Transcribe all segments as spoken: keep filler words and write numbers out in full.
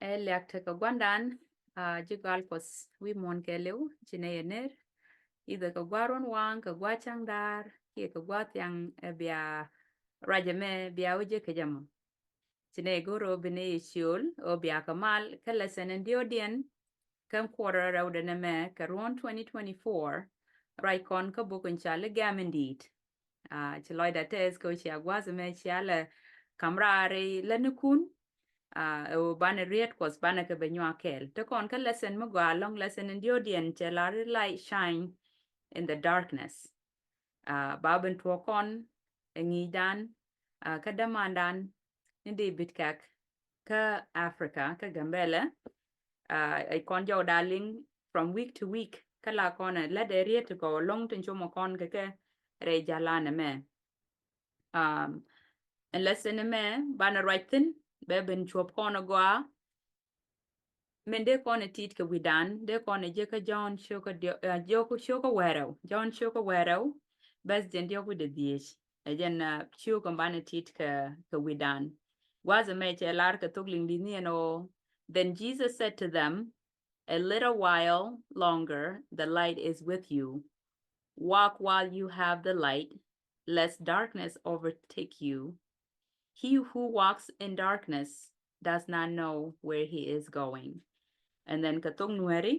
Ɛ liak tekɛ gua̱ndan, a, ji̱ gal Kuɔth wi̱i̱ muɔ̱ɔ̱n kɛɛliw, ci nɛy ɛ ner. Idhɛ kɛ gua̱a̱r wän waŋ, kɛ gua̱a̱r cäŋ da̱a̱r, kiɛ kɛ gua̱a̱r thiaŋ, ɛ bia ruac ɛmɛ bia wä jek kɛ jɛ mɔ. Ci nɛy go̱r ɣöö bi nɛy ɛ ciöl ɣöö bia kɛ mal kä lesson in diɔ̱ɔ̱kdiɛn kä kuɔrɛ rɛwdɛ nɛmɛ kɛ ruɔ̱n twenty twenty-four, ruac kɔn kä buk in cal i̱ Gɛ̈m in Di̱i̱t. A, ci lɔcdä tɛth kɛ ɣöö cia gua̱a̱th ɛmɛ cia lɛ ka̱m raar rɛy lätnikun. A, ɛ ɣöö banɛ riet Kuɔth banɛ kɛ bɛ nyuak kɛɛl. Te kɔn kä lesson mi gɔaa ɛlɔ̱ŋ, lesson in diɔ̱ɔ̱kdiɛn cɛ lar i̱ Light shine in the darkness. A, ba ben tuɔɔk kɔn ɛ ŋi̱i̱cdan, a, kä dämandan ni David Kɛk kä Africa, kä Gambɛlɛ. A, ɛ kɔn jɔw da̱a̱ liŋ from week to week, kä la kɔn ɛ lätdɛ riet ti kɔ ɛlɔ̱ŋ tin com ɛ kɔn kɛ kɛ rɛy jalan ɛmɛ. Um, ɛn lesson ɛmɛ banɛ ruac thi̱n, bɛ ben cuɔp kɔn ɛ gɔaa. Min dee kɔn ɛ tit kɛ wi̱dan, dee kɔn ɛ jek kä Jɔ̱ɔ̱n cio̱kä diɔ̱-, ɛ, jio̱k cio̱kä wäl rɛw, Jɔ̱ɔ̱n cio̱kä wäl rɛw, bɛth jiɛn diɔ̱k wi̱cdɛ dhieec. Ɛ jɛn, a, cio̱kä banɛ tit kɛ, kɛ wi̱dan. Gua̱a̱th ɛmɛ cɛ lar kɛ thok liŋ di̱t ni ɛn ɣöö, Then Jesus said to them, "A little while longer the light is with you. Walk while you have the light, lest darkness overtake you. He who walks in darkness does not know where he is going." And then kɛ thok Nuɛri,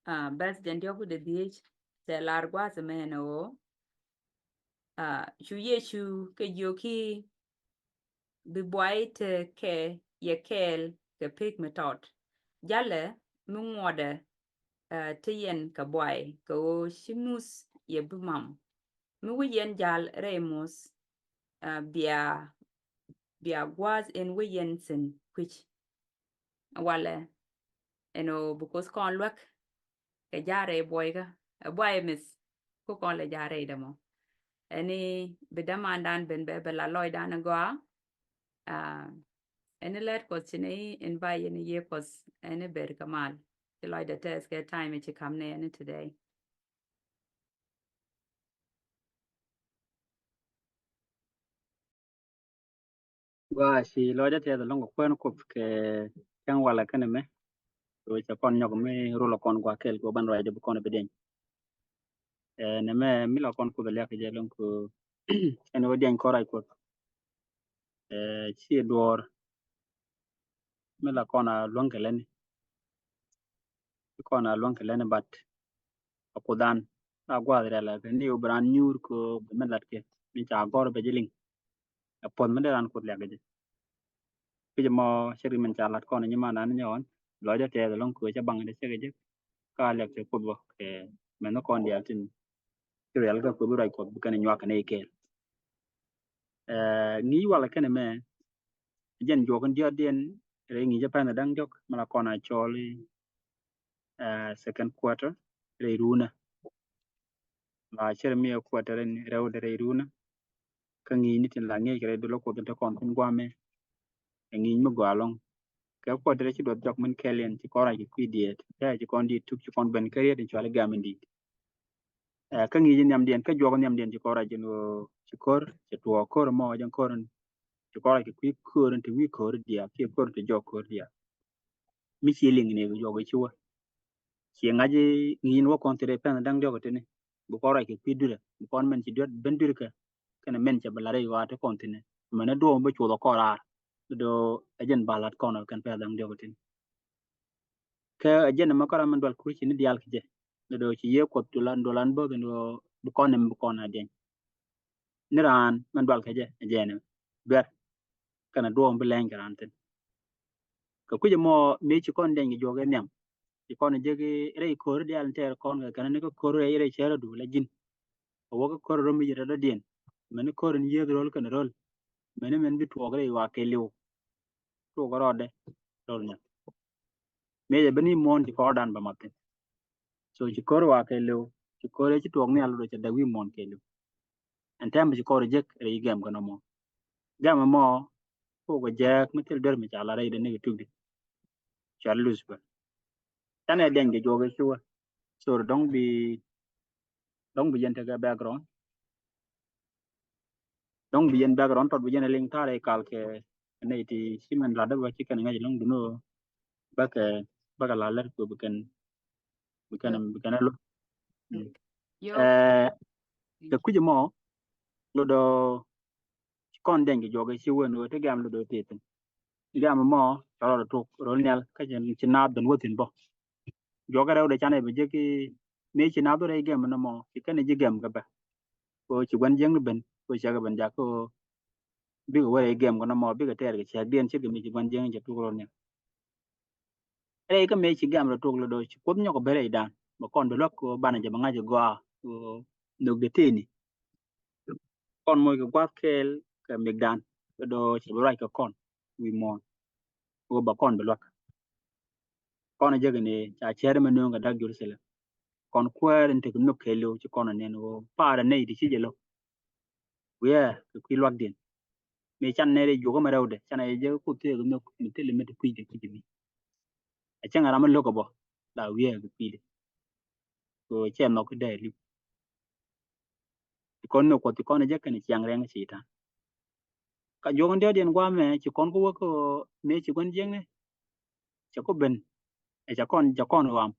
a, bɛth jiɛn diɔ̱k wi̱cdɛ dhieec, cɛ lar gua̱a̱th ɛmɛ ɛn ɣöö, a, cu Yecu kɛ jiök i̱, "Bi buay tekɛ yɛ kɛɛl kɛ pek mi tɔt. Jalɛ mi ŋuɔdɛ, a, te yɛn kɛ buay kɛ ɣöö ci muth yɛ bi mam. Mi wi̱c yɛn jal rɛy muth, a, bia, bia gua̱a̱th in wi̱c yɛn thi̱n kui̱c." Walɛ ɛn ɣöö bi Kuoth kɔn luäk kɛ ja̱a̱r rɛy buɔykä, ɛ buay mith ku kɔn lɛ ja̱a̱r rɛy dämɔ. Ɛni bi dämandan ben bɛ bɛ la lɔcdan ɛ gɔaa. A, ɛni lɛt Kuɔth ci ni invite yɛn i̱ yiëë Kuɔth, ɛni ber kɛ mal. Ci lɔcdɛ tɛth kɛ time ci ka̱m ni ɛni today. Gua ci lɔcdä tɛth ɛlɔ̱ŋ kɛ kuɛn Kuoth kɛ cäŋ walɛ kɛnɛ mɛ. Kɛ ɣöö cɛ kɔn nyɔk mi rulɛ kɔn gua kɛl kɛ ɣöö ban ruacdɛ bi kɔn bi diɛny. Ɛ, nɛmɛ mi la kɔn Kuoth ɛ liak kɛ jɛ ɛlɔ̱ŋ kɛ ɣöö ɛn ɣöö diɛny kɔn ruac Kuɔth. Ɛ, ci duɔɔr mi la kɔn a luäŋ kɛ lätni. Ci kɔn a luäŋ kɛ lätni, but a Kuothdan la gua̱a̱th rial kɛ ni ɣöö bi raan nyuur kɛ ɣöö bi mi latkɛ mi ca gɔ̱r bɛ ji̱ liŋ. Ɛ puɔ̱th mi dee raan Kuoth liak kɛ jɛ. Kui̱c ɛmɔ cɛ ri min ca lat kɔn nyimandan nyɔɔn, lɔcdä tɛth ɛlɔ̱ŋ kɛ ɣöö cɛ baŋ dee cɛ kɛ jɛ. Ka liak cɛ Kuoth bä kɛ mɛn ni kɔn diaal tin ci rial kɛ Kuoth bi ruac Kuɔth bi kɛn nyuak kɛ nɛy kɛɛl. Ɛ, ŋi̱i̱c walɛ kɛnɛ mɛ, jɛn juɔk in diɔ̱kdiɛn rɛy ŋi̱i̱c ɛ pɛn da̱ŋ diɔ̱k mi la kɔn a cɔl i̱, ɛ, second quarter rɛy runä. La cɛ ri mi ɛ quarter in rɛwdɛ rɛy runä. Kä ŋi̱i̱c ni tin la ŋi̱i̱c kɛ rɛy duɔl ɛ Kuoth in te kɔn thi̱n gua̱a̱mɛ. Ɛ ŋi̱i̱c mi gɔaa ɛlɔ̱ŋ. Kɛ quarter ci duɔth jɔk min kɛl yɛn ci kɔn ruac kɛ kui̱ diet. Kä ci kɔn diet tuk ci kɔn ben kä riet in cuali Gɛ̈m in Di̱i̱t. Ɛ, kä ŋi̱i̱c nhiamdiɛn, kä juɔk nhiamdiɛn ci kɔn ruac ɛn ɣöö ci ko̱r, ci tuɔɔk ko̱r ɛmɔ, jɛn ko̱r in ci kɔn ruac kɛ kui̱ ko̱r in te wi̱i̱ ko̱r diaal, kiɛ ko̱r in te jɔk ko̱r diaal. Mi ci liŋ ni kɛ juɔk i̱ ci wä. Ci ŋa̱c i̱ ŋi̱i̱c in wä kɔn thil rɛy pɛn da̱ŋ diɔ̱k tini. Bi kɔn ruac kɛ kui̱ dui̱rä, bi kɔn mɛn ci dui̱r ben dui̱r kɛ, kɛnɛ mɛn cɛ bi la̱t rɛy ɣɔaa ti kɔn thi̱n. Mɛn ɛ duɔ̱ɔ̱p bi cuɔth ɛ kɔn raar. Do̱ ɛ jɛn ba la̱t kɔn ɛ kɛn pɛn da̱ŋ diɔ̱k tini. Kä ɛ jɛn ɛmɔ kä ram min dual Kuritini diaal kɛ jɛ. Ni do̱ ci Yiëë Kuɔth duɔlan, duɔlan bo̱th ni do̱ bi kɔn nɛmɛ bi kɔn a diɛny. Ni raan min dual kɛ jɛ ɛ jɛn ɛmɛ. Duer. Kɛnɛ duɔ̱ɔ̱m bi lɛny kɛ raan thi̱n. Kɛ kui̱c ɛmɔ mëë ci kɔn diɛny kɛ juɔk ɛ nhiam. Ci kɔn jek rɛy ko̱r diaal ni tɛɛr kɔn kɛ kɛnɛ ni kä ko̱r rɛy rɛy cɛɛr ɛ duɔl ɛ ji̱n. Kɛ wä kä ko̱r ɛ ro̱m mi yet rɛy dɔ̱diɛn. Mɛn ni ko̱r in yieth ro̱l kɛnɛ ro̱l. Mɛn ni mɛn bi tuɔɔk rɛy wa kɛ li̱w. Tuɔɔk rɔɔdɛ ro̱l nhiam. Mëë jɛ ben i̱ muɔ̱ɔ̱n ci kɔrdan bɛ mat thi̱n. So ci ko̱r wa kɛ li̱w, ci ko̱r ci tuɔɔk nhial do̱ cɛ dee wi̱i̱ muɔ̱ɔ̱n kɛ li̱w. Ɛn tɛm bi ci kɔr jek rɛy Gɛ̈m kɛ nɔmɔ. Gɛ̈m ɛmɔ, kok ɛ jääk mi thil duer mi ca la rɛy dee ni kɛ tukdi. Ca luth bä. Canɛ diɛny kɛ juɔk ɛ ci wä. Sorry, dɔ̱ŋ bi, dɔ̱ŋ bi yɛn tekɛ background. Dɔ̱ŋ bi yɛn background tɔt bi yɛn ɛ liŋ ta̱a̱ rɛy kal kɛ nɛy ti ci mɛn lat dä bä ci kɛn ŋa̱c ɛlɔ̱ŋ dun ɣöö bäkɛ bäkɛ la lät kɛ bi kɛn bi kɛn bi kɛn ɛ lo̱. Ɛ kɛ kui̱c ɛmɔ lotdɔ ci kɔn dɛny kɛ juɔk ɛ ci wen ɣöö ti gɛm lotdɔ tëë thi̱n. Gɛm ɛmɔ cɛ rɔɔdɛ tok röl nhial kä ci naath ben wä thi̱n bä. Juɔk ɛ rɛwdɛ canɛ bi jek i̱ mëë ci naath wä rɛy gɛm ɛn ɛmɔ ci kɛn ɛ ji̱ gɛm kɛ bɛ. Kɛ ɣöö ci gua̱n jiäkni ben kɛ ɣöö cɛ kɛ ben jak kɛ ɣöö bikɛ wä rɛy gɛm kɛ nɔmɔ bikɛ tɛɛr kɛ cɛɛkdiɛn ce̱tkɛ mi ci gua̱n jiäkni cɛ tuk röl nhial. Rɛy kä mëë ci gɛm rɔ tok lotdɔ ci Kuoth nyɔk ben rɛydan bɛ kɔn bi luäk kɛ ɣöö banɛ jɛ bɛ ŋa̱c ɛ gɔaa kɛ ɣöö nhök dee tëëni. Kɔn moc kɛ gua̱th kɛɛl kɛ mikdan lotdɔ cɛ bi ruac kɛ kɔn wi̱i̱ muɔ̱ɔ̱n kɛ ɣöö bɛ kɔn bi luäk. Kɔn ɛ jek ni ca cɛɛt mɛ nööŋ kɛ da̱k Jerusalem. Kɔn kuäär in tekɛ nhök kɛɛliw ci kɔn ɛ nɛn ɣöö paarɛ nɛy ti ci jɛ lo̱k. Wiɛɛ kɛ kui̱ luakdiɛn. Mëë can nɛy rɛy juɔk ɛmɛ rɛwdɛ canɛ jɛ jek Kuoth tëëkɛ nhök mi thilɛ mi ti kui̱dɛ kui̱dɛ mi. Ɛ cäŋ ɛ ram mi lo̱k ɛ bä la wiɛɛ kɛ kui̱dɛ. Kɛ cɛ nhɔk ki dee li̱w. Ti kɔn nhök Kuɔth ti kɔn ɛ jek kɛn ciaŋ rɛŋ Cɛytan. Ka juɔk in diɔ̱ɔ̱kdiɛn gua̱a̱mɛ ci kɔn kä wä kä mëë ci gua̱n jiäkni cɛ kɔ ben ɛ cɛ kɔn cɛ kɔn ɣɔam.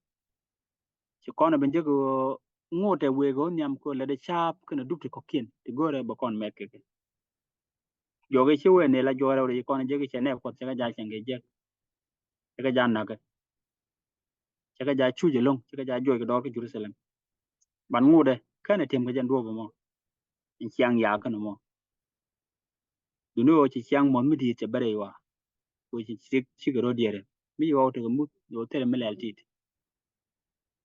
Ci kɔn ɛ ben jek ɣöö ŋot ɛ wëë kɛ ɣöö nhiam kɛ ɣöö lätdɛ ca̱a̱p kɛnɛ dup ti kɔ̱kiɛn ti go̱o̱rɛ bɛ kɔn mɛt kɛ kɛ. Juɔk i̱ ci wëë ni la juɔk rɛwdɛ ci kɔn ɛ jek i̱ cɛ nɛɛk Kuɔth cɛ kɛ ja̱ cɛŋ kɛ jiäk. Cɛ kɛ ja̱ näkɛ. Cɛ kɛ ja̱ cuc ɛlɔ̱ŋ cɛ kɛ ja̱ juɔc kɛ dɔɔr kä Jerusalem. Ban ŋotdɛ kɛnɛ ti̱em kɛ jɛn duɔ̱ɔ̱p ɛmɔ. In ciaŋ yaak kɛn ɛmɔ. Duni ɣöö ci ciaŋ muɔ̱th mi di̱i̱t cɛ bɛ rɛy wa. Ɣöö ci cikɛ rɔ̱ diɛɛrɛ mi ci ɣɔw tekɛ muth ɣöö thilɛ mi lɛl tit.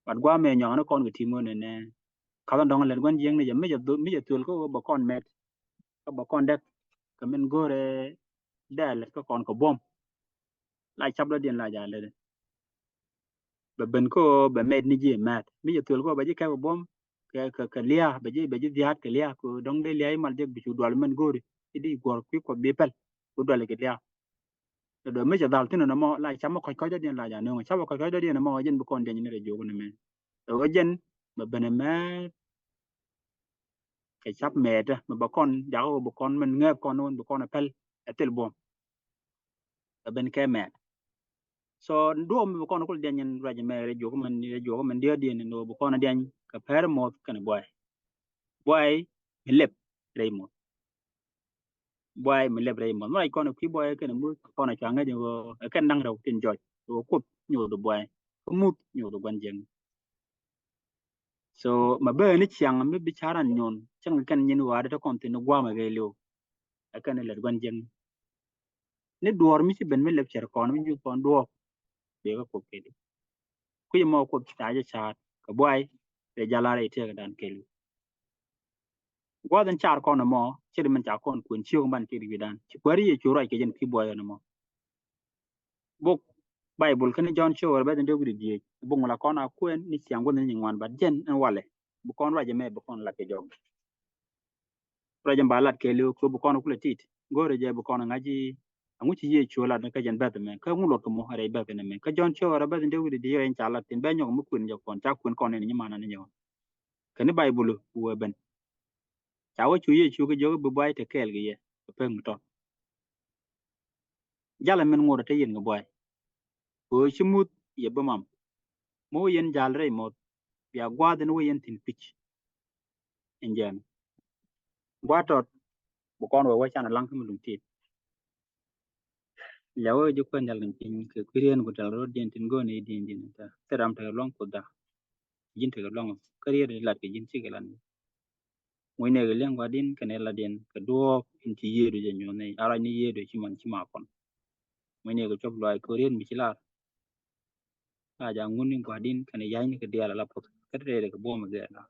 Bat gua̱a̱mɛ nyɔkni kɔn kɛ ti̱i̱m ɣöö nɛnɛ ka̱th in dɔ̱ŋ lɛt gua̱n jiäkni jɛ mi jɛ thol kä ɣöö bɛ kɔn mɛt kä bɛ kɔn däk kɛ min go̱o̱rɛ dɛɛl lɛt kä kɔn kɛ buɔ̱m. La cap dɔ̱diɛn la ja̱ lätdɛ. Bɛ ben kä ɣöö bɛ mɛt ni ji̱ mɛt mi jɛ thol kä ɣöö bɛ ji̱ kɛp kɛ buɔ̱m kɛ kɛ kɛ lia̱a̱ bɛ ji̱ bɛ ji̱ dhia̱a̱t kɛ lia̱a̱ kɛ ɣöö dɔ̱ŋ dee lia̱a̱ i̱ mal jek bi cu dual mɛn go̱o̱ri i̱ di guɔ̱r kui̱ Kuɔth bi pɛl. Ku dual kɛ lia̱a̱. Dee dɔ̱ mi cɛ dhal thi̱n ɛn ɛmɔ la cap mi kɔc kɔc dɔ̱diɛn la ja̱ nööŋ cap mi kɔc kɔc dɔ̱diɛn ɛmɔ ɣä jɛn bi kɔn diɛny ni rɛy juɔk ni mɛ. Ɣä jɛn bɛ ben ɛmɛ kɛ cap mɛɛtɛ mɛ bɛ kɔn jakä ɣöö bi kɔn min ŋääp kɔn ni wän bi kɔn ɛ pɛl ɛ thil buɔ̱m. Bɛ ben kɛ mɛɛt. So duɔ̱ɔ̱p mi bi kɔn kul diɛny in ruac ɛmɛ rɛy juɔk min rɛy juɔk min diɔ̱ɔ̱kdiɛn in ɣöö bi kɔn diɛny kɛ pɛr muɔth kɛnɛ buay. Buay mi lɛp rɛy muɔth. Buay mi lɛp rɛy muɔth mi rac kɔn kui̱ buay kɛnɛ muth kɔn cua ŋäc in ɣöö ɛ kɛn da̱ŋ rɛw tin jɔc ɣöö Kuoth nyuuth buay kä muth nyuuth gua̱n jiäkni. So ma bee ni ciaŋ mi bi ca̱ran nyuɔn cäŋ kɛn nyin ɣɔaadɛ te kɔn thi̱n ni gua̱a̱mɛ kɛ liw. Ɛ kɛn lät gua̱n jiäkni ni duɔ̱ɔ̱r mi ci ben mi lɛp cɛr kɔn mi nyuth kɔn duɔ̱ɔ̱p. Bee kä Kuoth kɛ liw. Kui̱ mɔ Kuoth ca jɛ ca̱a̱t kɛ buay. Bee jala rɛy tëëkɛ dan kɛ liw. Gua̱a̱th in car kɔn ɛmɔ ce̱t min ca kɔn kuën ciök man ce̱t wi̱dan ci kuäär Yecu ruac kɛ jɛn kui̱ buɔyä ɛn ɛmɔ. Buk Baibul kɛn Jɔ̱ɔ̱n ciök rɛbɛth in dee wi̱cdɛ dhieec buk mi la kɔn a kuën ni ciaŋ gua̱th ni nyin ŋuan bat jɛn ɛn walɛ. Bi kɔn ruac ɛmɛ bi kɔn lat kɛ jɔk. Ruac ɛn ba lat kɛɛliw kɛ bi kɔn kulɛ tit go̱o̱rɛ jɛ bi kɔn ŋa̱c i̱ aŋu ci Yecu lat ni kä jɛn bɛth ɛmɛ kä ŋu luɔt kɛ mɔ rɛy bɛth ɛn ɛmɛ kä Jɔ̱ɔ̱n ciök rɛbɛth in dee wi̱cdɛ dhieec rɛy in ca lat tin bɛ nyɔk mi kuën jɛ kɔn ca kuën kɔn ni nyin man ni nyɔk. Kɛn i̱ Baibul wee ben ca wä cu Yecu kɛ jiök i̱ bi buay te kɛɛl kɛ yɛ kɛ pek mi tɔt. Jalɛ min ŋot ɛ te yɛn kɛ buay. Kɛ ɣöö ci muth yɛ bi mam. Mi wä yɛn jal rɛy muɔth bia gua̱a̱th in wä yɛn thi̱n kui̱c. Ɛn jɛn gua̱a̱th tɔt bi kɔn wee wä can ɛ laŋ kä mi luŋ tit. Lɛ wä ji̱ kuɛn jal kɛn piny kɛ kui̱ rien ku tɛl rot diɛn tin go̱o̱n i̱ diɛn diɛn thil ram tekɛ luaŋ Kuoth da. Ji̱n tekɛ luaŋ kä riet lat kɛ ji̱n cikɛ lat. Mucnɛ kɛ liɛŋ gua̱di̱n kɛnɛ latdiɛn kɛ duɔ̱ɔ̱p in ci Yiëëdu jɛ nyuɔ̱th ni a ruac ni Yiëëdu ci man ci ma kɔn. Mucnɛ kɛ cuɔp luaac kɛ riet mi ci lar. A ja̱ ŋun ni gua̱di̱n kɛnɛ ya̱cni kɛ diaal ala puɔth kä rɛy kɛ buɔ̱m gɛɛ la.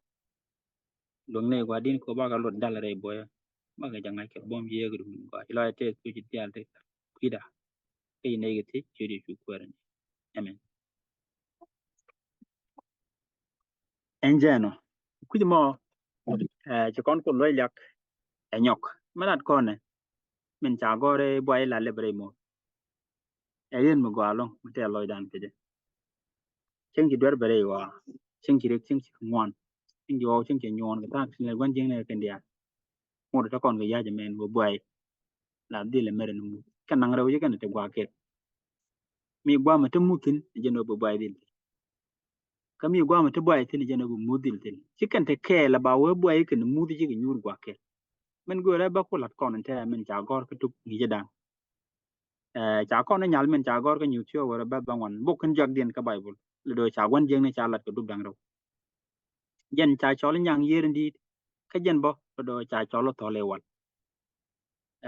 Luäŋni gua̱di̱n kɛ bakɛ luɔt dal rɛy buɔyä bakɛ ja̱ ŋa̱c kɛ buɔ̱m Yiëëdu min gua̱a̱c lɔc tëë kɛ ci diaal tëë kui̱da. Kä ci nɛy kɛ thiec ci di cu kuäär ni. Amen. Ɛn jɛn ɔ kui̱c mɔ ci kɔn Kuoth luɔc liak ɛ nyɔk mi lat kɔnɛ min ca gɔ̱r i̱ buay la lɛp rɛy muɔth. Ɛ yɛn mi gɔaa ɛlɔ̱ŋ mi tɛɛr lɔcdan kɛ jɛ. Cieŋ ci duer bɛ rɛy ɣɔaa cieŋ ci riɛk cieŋ ci ŋuan cieŋ ci ɣɔw cieŋ ci nyuɔɔn kɛ thaak ci lɛt gua̱n jiäkni kɛ kɛn diaal. Ŋot te kɔn kɛ ya̱c ɛmɛn wä buay la dhil ɛmɛr ɛn muth. Kɛ naŋ rɛw ji̱ kɛn ti gua̱a̱ kɛl. Mi gua̱a̱mɛ ti muth thi̱n, jɛn ɣöö bi buay dhil thi̱n. Kä mi gua̱a̱mɛ ti buay thi̱n, jɛn ɣöö bi muth dhil thi̱n. Ci kɛn ti kɛɛl a ba wee buay kɛn muth ji̱ kɛ nyuur gua̱a̱ kɛl. Min göörä bä ku la̱t kɔn in tɛɛ min ca gɔ̱r kä tuk ŋi̱i̱cä da̱ŋ. Ɛ, ca kɔn in nyal min ca gɔ̱r kä nyuur thiöök wärä bä bä ŋuan. Bok kin jɔakdiɛn kä Baibol. Lɛ do̱ ca gua̱n jiäkni ca la̱t kɛ dup da̱ŋ rɛw. Jɛn ca cɔl nyaŋ yiër in di̱i̱t. Kä jɛn bä lɛ do̱ ca cɔl thɔl ɛ wal.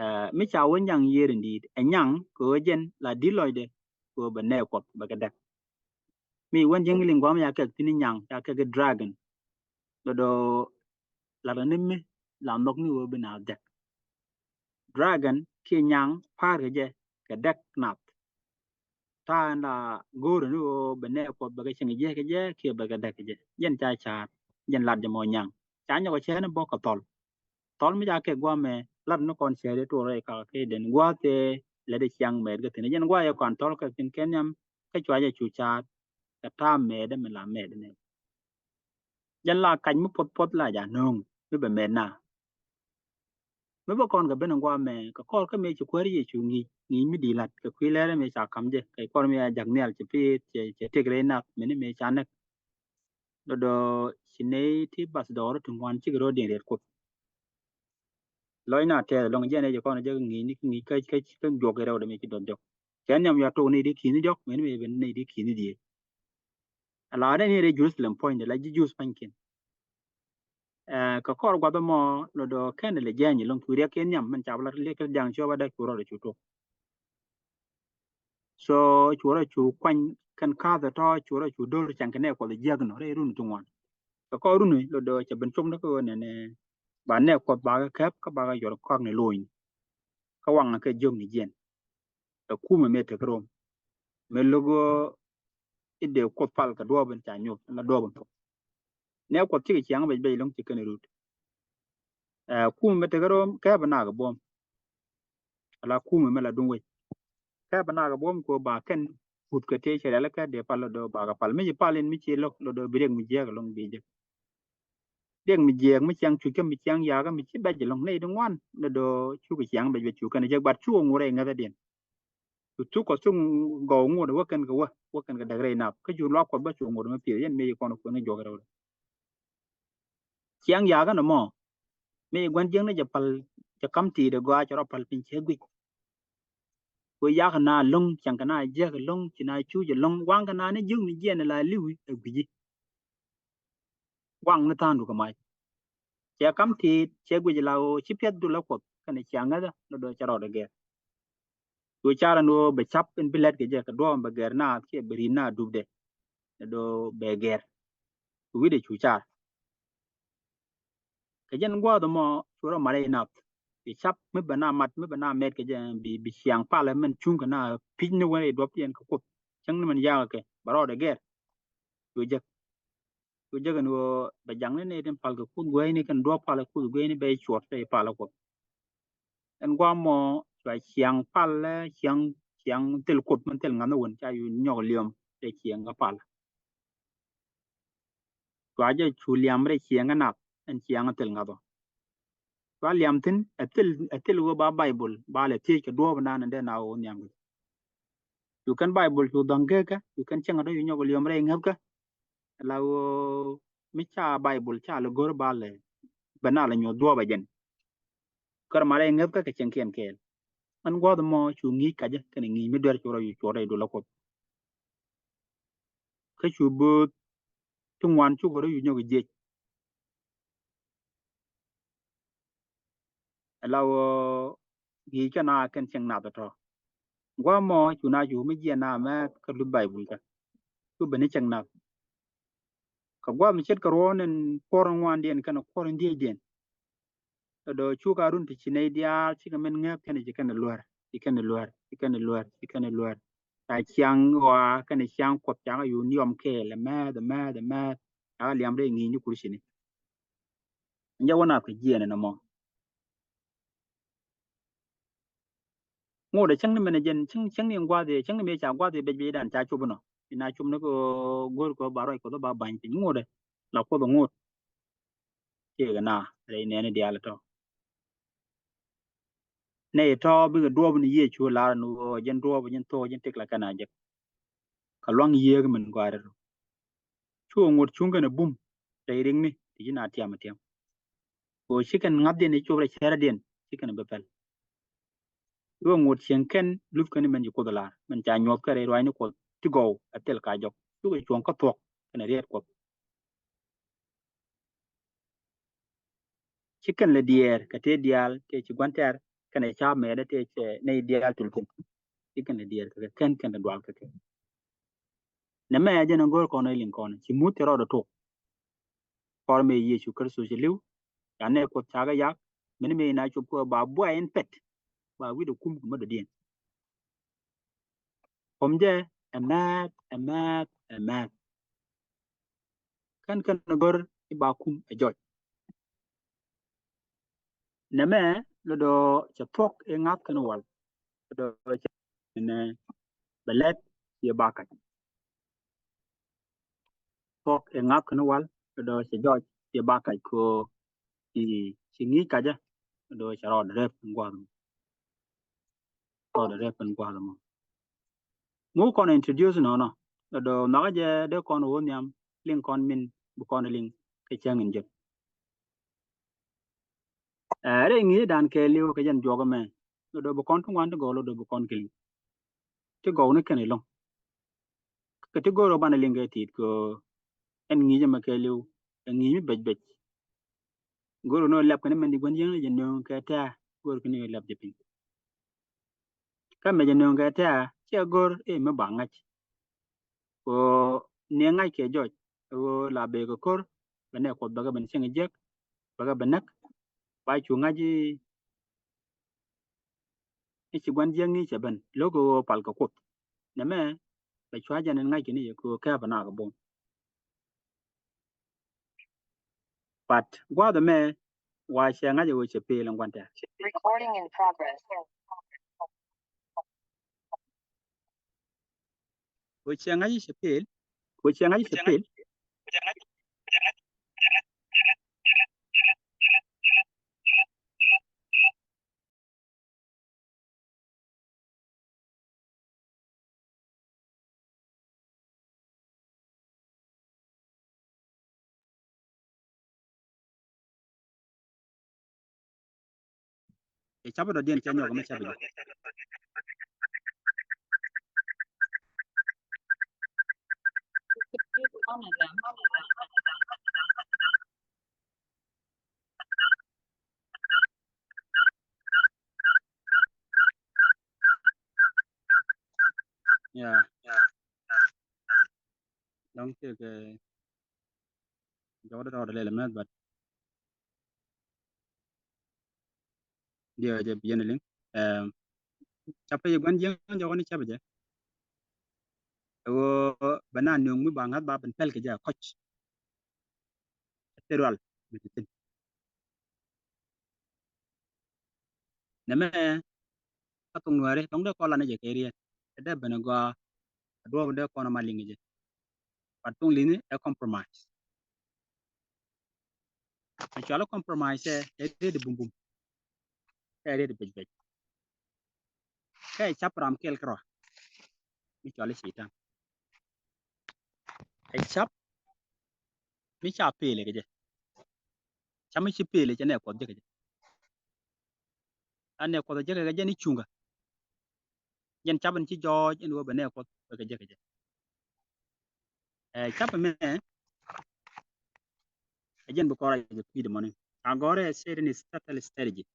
Ɛ, mi ca wä nyaŋ yiër in di̱i̱t, ɛ nyaŋ kɛ ɣöö jɛn la di̱t lɔcdɛ kɛ ɣöö bɛ nɛɛk Kuɔth bɛ kɛ däk. Mi wän jiäkni liŋ gua̱a̱mɛ ca kɛk thi̱n nyaŋ, ca kɛk dragon. Lɛ do̱ lat ni mi la nhɔk ni ɣöö bi naath däk. Dragon kiɛ nyaŋ pa̱a̱r kɛ jɛ kɛ däk nath. Ta̱a̱ in la go̱o̱rä ni ɣöö bɛ nɛɛk Kuɔth bɛ kɛ cieŋ jiäk kɛ jɛ kiɛ bɛ kɛ däk kɛ jɛ. Jɛn ca ca̱a̱t, jɛn lat jɛ mɔ nyaŋ. Ca nyɔk cɛ ni bä kɛ thɔl. Thɔl mi ca kɛ gua̱a̱mɛ lat ni kɔn cɛ di tuɔɔr rɛy kak kɛ den gua̱a̱th tëë lɛ di ciaŋ mɛɛt kɛ thi̱n. Jɛn gua̱a̱th yɛ kɔn thɔl kɛ thi̱n kɛ nhiam kä cua jɛ cu ca̱a̱t kɛ ta̱a̱ mɛɛt mi la mɛɛt ni. Jɛn la kac mi puɔth puɔth la ja nööŋ mi bɛ mɛɛt na. Mi bä kɔn kɛ ben in gua̱a̱mɛ kɛ kɔr kä mëë ci kuäär Yecu ŋi̱i̱c, ŋi̱i̱c mi di̱i̱t la̱t kɛ kui̱ lɛrɛ mëë ca ka̱m jɛ kɛ kɔr mëë a jak nhial cɛ pi̱i̱th cɛ, cɛ tëk rɛy nath mëni mëë ca näk. Do̱do̱ ci ney ti bath dɔɔr ti ŋuan cikɛ ro̱o̱diɛn riɛt Kuoth. Lɔcna tɛth ɛlɔ̱ŋ jɛn ɛ jɛ kɔn jɛ ŋi̱i̱c ni ŋi̱i̱c kä, kä, kä juɔk rɛwdɛ mëë ci dɔth jɔk. Kɛ nhiam ya tok ney di ki̱i̱ni jɔk mëni mëë ben ney di ki̱i̱ni diee. Ala dee ni rɛy Jerusalem puɔ̱nydɛ la ji̱ Jews pa̱nykiɛn. Ɛ, kɛ kɔr gua̱th ɛmɔ lɔ dɔ̱ kɛn lɛ jiɛny ɛlɔ̱ŋ cu riɛk kɛ nhiam min ca bä la liɛk kɛ ja̱ŋ cuɔp adɛ cu rɔɔdɛ cu tok. So cu rɔ cu kuany kɛn ka̱th ɛ tɔ̱ cu rɔ cu do̱r cɛŋ kɛ nɛɛk Kuɔth jiäk nɔ rɛy run ti ŋuan. Kɛ kɔr runi lɔ dɔ̱ cɛ ben cop ni kä ɣöö nɛnɛ ba nɛɛk Kuɔth ba kɛ kɛp kä ba kɛ yɔr kɔak ni lony. Kä waŋ kɛ jiök ni jiɛn. Ɛ kumɛ mëë tek Rom. Mëë lo̱k ɣöö i̱ dee Kuoth pal kɛ duɔ̱ɔ̱p in ca nyuɔth in la duɔ̱ɔ̱p in thok. Nɛɛk Kuɔth cikɛ ciaŋ bec bec lo̱ŋ ci kɛn rut. Ɛ, kumɛ mëë tek Rom kɛp in nak buɔ̱m. Ala kumɛ mëë la duŋ wec. Kɛp in nak buɔ̱m kɛ ɣöö ba kɛn puth kɛ tëë cɛ rialikä dee pal do̱ ba kɛ pal. Mi ci pal in mi ci lo̱k lɔ do̱ bi riɛk mi jiääk lo̱ŋ bi jek. Riɛk mi jiɛɛk mi ciaŋ cuc kä mi ciaŋ yakä mi ci bɛc ɛlɔ̱ŋ nɛy ti ŋuan lɛ do̱ cukɛ ciaŋ bɛc bɛ cuk kɛn jek bat cukɛ ŋut rɛy ŋäthädiɛn. Cu thuk kɔ thuk gɔw ŋut wä kɛn kɛ wä wä kɛn kɛ däk rɛy nath kä cu luak Kuɔth bä cu ŋut mi pieth yɛn mëë ci kɔn kuɛn kä juɔk rɛwdɛ. Ciaŋ yakä nɔ mɔ mëë gua̱n jiäkni jɛ pal jɛ kam ti̱i̱t ɛ gɔaa cɛ rɔ pal piny cɛ guic. Ku yak na lo̱ŋ cäŋ kɛ na jiäk lo̱ŋ ci na cuc lo̱ŋ waŋ kɛ na ni jiök ni jiɛn la liwi ɛ guici. Waŋ ni tha̱a̱ŋdu kɛ mac. Cɛ kam ti̱i̱t cɛ guic la ɣöö ci piɛth dul ɛ Kuɔth kɛnɛ ciaŋ ŋäthä ni do̱ cɛ rɔɔdɛ gɛr. Cu car ɛn ɣöö bɛ cap in bi lät kɛ jɛ kɛ duɔ̱ɔ̱p in bɛ gɛr naath kiɛ bɛ ri̱t naath dupdɛ. Ni do̱ bɛ gɛr. Kɛ wi̱cdɛ cu car. Kɛ jɛn gua̱a̱th ɛmɔ cu rɔ mat rɛy nath. Bi cap mi bɛ na mat mi bɛ na mɛt kɛ jɛ bi, bi ciaŋ palɛ mɛn cuŋ kɛ na pi̱c ni wä rɛy duɔ̱pdiɛn kɛ Kuoth. Cäŋ ni mɛn yakä kɛ bɛ rɔɔdɛ gɛr. Cu jek. Cu jek ɛn ɣöö bɛ jaŋni nɛy tin pal kɛ kuth gueyni kɛn duɔ̱ɔ̱p pal kɛ kuth gueyni bɛ cuɔt rɛy pal kɛ Kuoth. Ɛn gua̱a̱th mɔ cua ciaŋ pal, ciaŋ, ciaŋ thil Kuoth mɛn thil ŋa̱th ni wän ca cu nyɔk liɔm rɛy ciaŋ kɛ pal. Cua jɛ cu liam rɛy ciɛŋ kä nath ɛn ciɛŋ thil ŋa̱th ɔ. Cua liam thi̱n ɛ thil, ɛ thil ɣöö ba Baibol ba lɛ thiec kɛ duɔ̱ɔ̱p nan ɛn dee na ɣöö nhiam kɛ. Cu kɛn Baibol cu dhɔ̱ŋ gekä cu kɛn cäŋ kä dɔ̱ cu nyɔk liɔm rɛy ŋäthkä. La ɣöö mi ca Baibol ca lɛ go̱r ba lɛ bɛ na lɛ nyuɔ̱th duɔ̱ɔ̱p ɛ jɛn. Kär ma rɛy ŋäthkä kɛ cieŋkiɛn kɛɛl. Ɛn gua̱th mɔ cu ŋi̱i̱c kacä kɛnɛ ŋi̱i̱c mi duer cu rɔ cu cuɔt rɛy dul a Kuoth. Kä cu bööth ti ŋuan cukɛ rɔ cu nyɔk jiec. Ɛ la ɣöö ŋi̱i̱c kɛn a kɛn cieŋ nath ɛ tɔ̱. Gua̱a̱th mɔ cu na cu mi jiɛn na mɛ kä luth Baibol kä cu ben ni cieŋ nath. Kɛ gua̱a̱th mi ce̱tkɛ ruɔ̱ɔ̱n in kuɔr in ŋuandiɛn kɛnɛ kuɔr in dhiecdiɛn. Ɛ do̱ cuk a run ti ci nɛy diaal cikɛ min ŋäk kɛnɛ ci kɛnɛ luär ci kɛnɛ luär ci kɛnɛ luär ci kɛnɛ luär. Ca ciaŋ ɣɔaa kɛnɛ ciaŋ Kuɔth cakɛ yun yɔm kɛɛl ɛmɛɛth ɛmɛɛth ɛmɛɛth. Cakɛ liam rɛy ŋi̱i̱c ni kurcini. Jɛ wä na kɛ jiɛn ɛn ɛmɔ. Ŋot ɛ cäŋ ni mɛn ɛ jɛn cäŋ, cäŋ ni in gua̱a̱th i̱ cäŋ ni mëë ca gua̱a̱th i̱ bec bec dan ca cop inɔ. Ina cop ni kɛ go̱o̱r kɛ ba ruac Kuɔth ba ba̱ny piny ŋot ɛ la Kuoth ɛ ŋot. Ciɛ kɛ na rɛy nɛɛni diaal ɛ tɔ. Nɛy tɔ̱ bikɛ duɔɔp ni Yecu lar ni ɣöö jɛn duɔɔp, jɛn thok, jɛn tëk la kɛn a jek. Kɛ luaŋ yiëëk min gɔaa rɛl. Cukɛ ŋot cuŋ kɛnɛ bum rɛy rikni ti ji̱ na tiam tiam. Kɛ ɣöö ci kɛn ŋa̱thdiɛn i̱ cop rɛy cärädiɛn ci kɛn bi pɛl. Cukɛ ŋot cieŋ kɛn luth kɛn min ci Kuoth lar, min ca nyuɔth kɛ rɛy ruacni Kuɔth ti gɔw a thil ka jɔk. Cukɛ cuɔ̱ŋ kä thuɔ̱k kɛnɛ riet Kuɔth. Ci kɛn lɛ diɛɛr kɛ tëë diaal tëë ci gua̱n tɛ̈r kɛnɛ ca̱a̱p mɛɛt tëë cɛ nɛy diaal tul thi̱n. Ci kɛn lɛ diɛɛr kɛ kɛn, kɛn lɛ dual kɛ kɛn. Nɛmɛ jɛn ɛ go̱o̱r kɔn ɛ liŋ kɔn ci muth cɛ rɔɔdɛ tok. Kɔr mëë Yecu Kritho ci li̱w, ca nɛy Kuɔth cakɛ yak, min mëë na cop kɛ ba buay in pɛt, ba wi̱cdɛ kum kɛ mädɔdiɛn. Kum jɛ ɛ mɛth, ɛ mɛth, ɛ mɛth. Kɛn kɛn go̱r i̱ ba kum ɛ jɔc. Nɛmɛ lɔ dɔɔ cɛ thuɔ̱k i̱ ŋa̱th kɛn wal. Lɔ dɔɔ cɛ nɛ bɛ lɛt ciɛ ba kac. Thuɔ̱k i̱ ŋa̱th kɛn wal lɔ dɔɔ cɛ jɔc ciɛ ba kac kɛ ɣöö ci, ci ŋi̱i̱c kacä lɔ dɔɔ cɛ rɔɔdɛ rɛp in gua̱a̱th mɔ. Rɔɔdɛ rɛp in gua̱a̱th mɔ. Ŋu kɔn introduce nɔnɔ. Lɔ dɔɔ nhɔkä jɛ dee kɔn ɣöö nhiam liŋ kɔn min bi kɔn liŋ kɛ cäŋ in jek. Ɛ rɛy ŋi̱i̱cdan kɛɛliw kɛ jɛn juɔk ɛmɛ. Lɔ dɔɔ bi kɔn ti ŋuan ti gɔw lɔ dɔɔ bi kɔn kɛ liŋ. Ti gɔw ni kɛn ilɔ̱ŋ. Kɛ ti go̱o̱r ɔ banɛ liŋ kɛ ti̱i̱t kɛ ɛn ŋi̱i̱c ɛmɛ kɛɛliw ɛ ŋi̱i̱c mi bec bec. Go̱o̱r ni ɔ lɛp kɛn mɛn di gua̱n yieŋ ni jɛ nööŋ kɛ tɛ̈ɛ̈ go̱o̱r kɛn ni ɔ lɛp jɛ piny. Kä mɛ jɛ nööŋ kɛ tɛ̈ɛ̈ ciɛ go̱o̱r i̱ mi ba ŋa̱c. Kɛ ɣöö ni ŋa̱c kɛ jɔc ɣöö la bëë kɛ ko̱r bɛ nɛy Kuɔth bɛ kɛ ben cieŋ jiäk bɛ kɛ ben näk. Ba cu ŋa̱c i̱ i̱ ci gua̱n jiäk ni cɛ ben lo̱k kɛ ɣöö pal kɛ Kuoth. Nɛmɛ bɛ cua jɛn in ŋa̱c kɛ ni yɛ kɛ ɣöö kɛ̈ɛ̈ bɛ nak kɛ buɔ̱m. But gua̱a̱th ɛmɛ wa cɛ ŋa̱c ɛ ɣöö cɛ pel in gua̱n tɛ̈r. Recording in progress. Ɣöö cɛ ŋa̱c ɛ cɛ pel. Ɣöö cɛ ŋa̱c ɛ cɛ pel. Ɛ cap dɔ̱diɛn cɛ nyɔk mi cap jɛ. Yeah. Dɔ̱ŋ tëëkɛ jɔk dee rɔɔdɛ lɛl ɛmɛ, but diɛ jɛ bi yɛn liŋ. Ɛm, capɛ yɛ gua̱n jiäk jɔk ni capɛ jɛ. Ɛ ɣöö bɛ na nööŋ mi ba ŋa̱th ba ben pɛl kɛ jɛ a kɔc. Ɛ thil rual mi ti thi̱n. Nɛmɛ a thok Nuääri thok dee kɔn lan ni jɛ kɛ riet. Ɛ dee ben a gɔaa a duɔɔp dee kɔn a ma liŋ jɛ. But thok li̱ni ɛ compromise. Ɛ cual compromise ɛ riet bumbum. Ɛ riet bec bec. Kɛ cap ram kɛl kärɔa mi cɔal i̱ Cɛytan. Ɛ cap mi ca pelɛ kɛ jɛ. Cap mi ci pelɛ cɛ nɛy Kuɔth jek kɛ jɛ. A nɛy Kuɔth jek kɛ jɛ ni cuŋä. Jɛn cap in ci jɔɔc in wä bɛ nɛy Kuɔth bɛ kɛ jek kɛ jɛ. Ɛ cap ɛmɛ ɛ jɛn bi kɔrɛ jɛ kui̱dɛ mɔni. A gɔrɛ ɛ Satan is subtle strategy.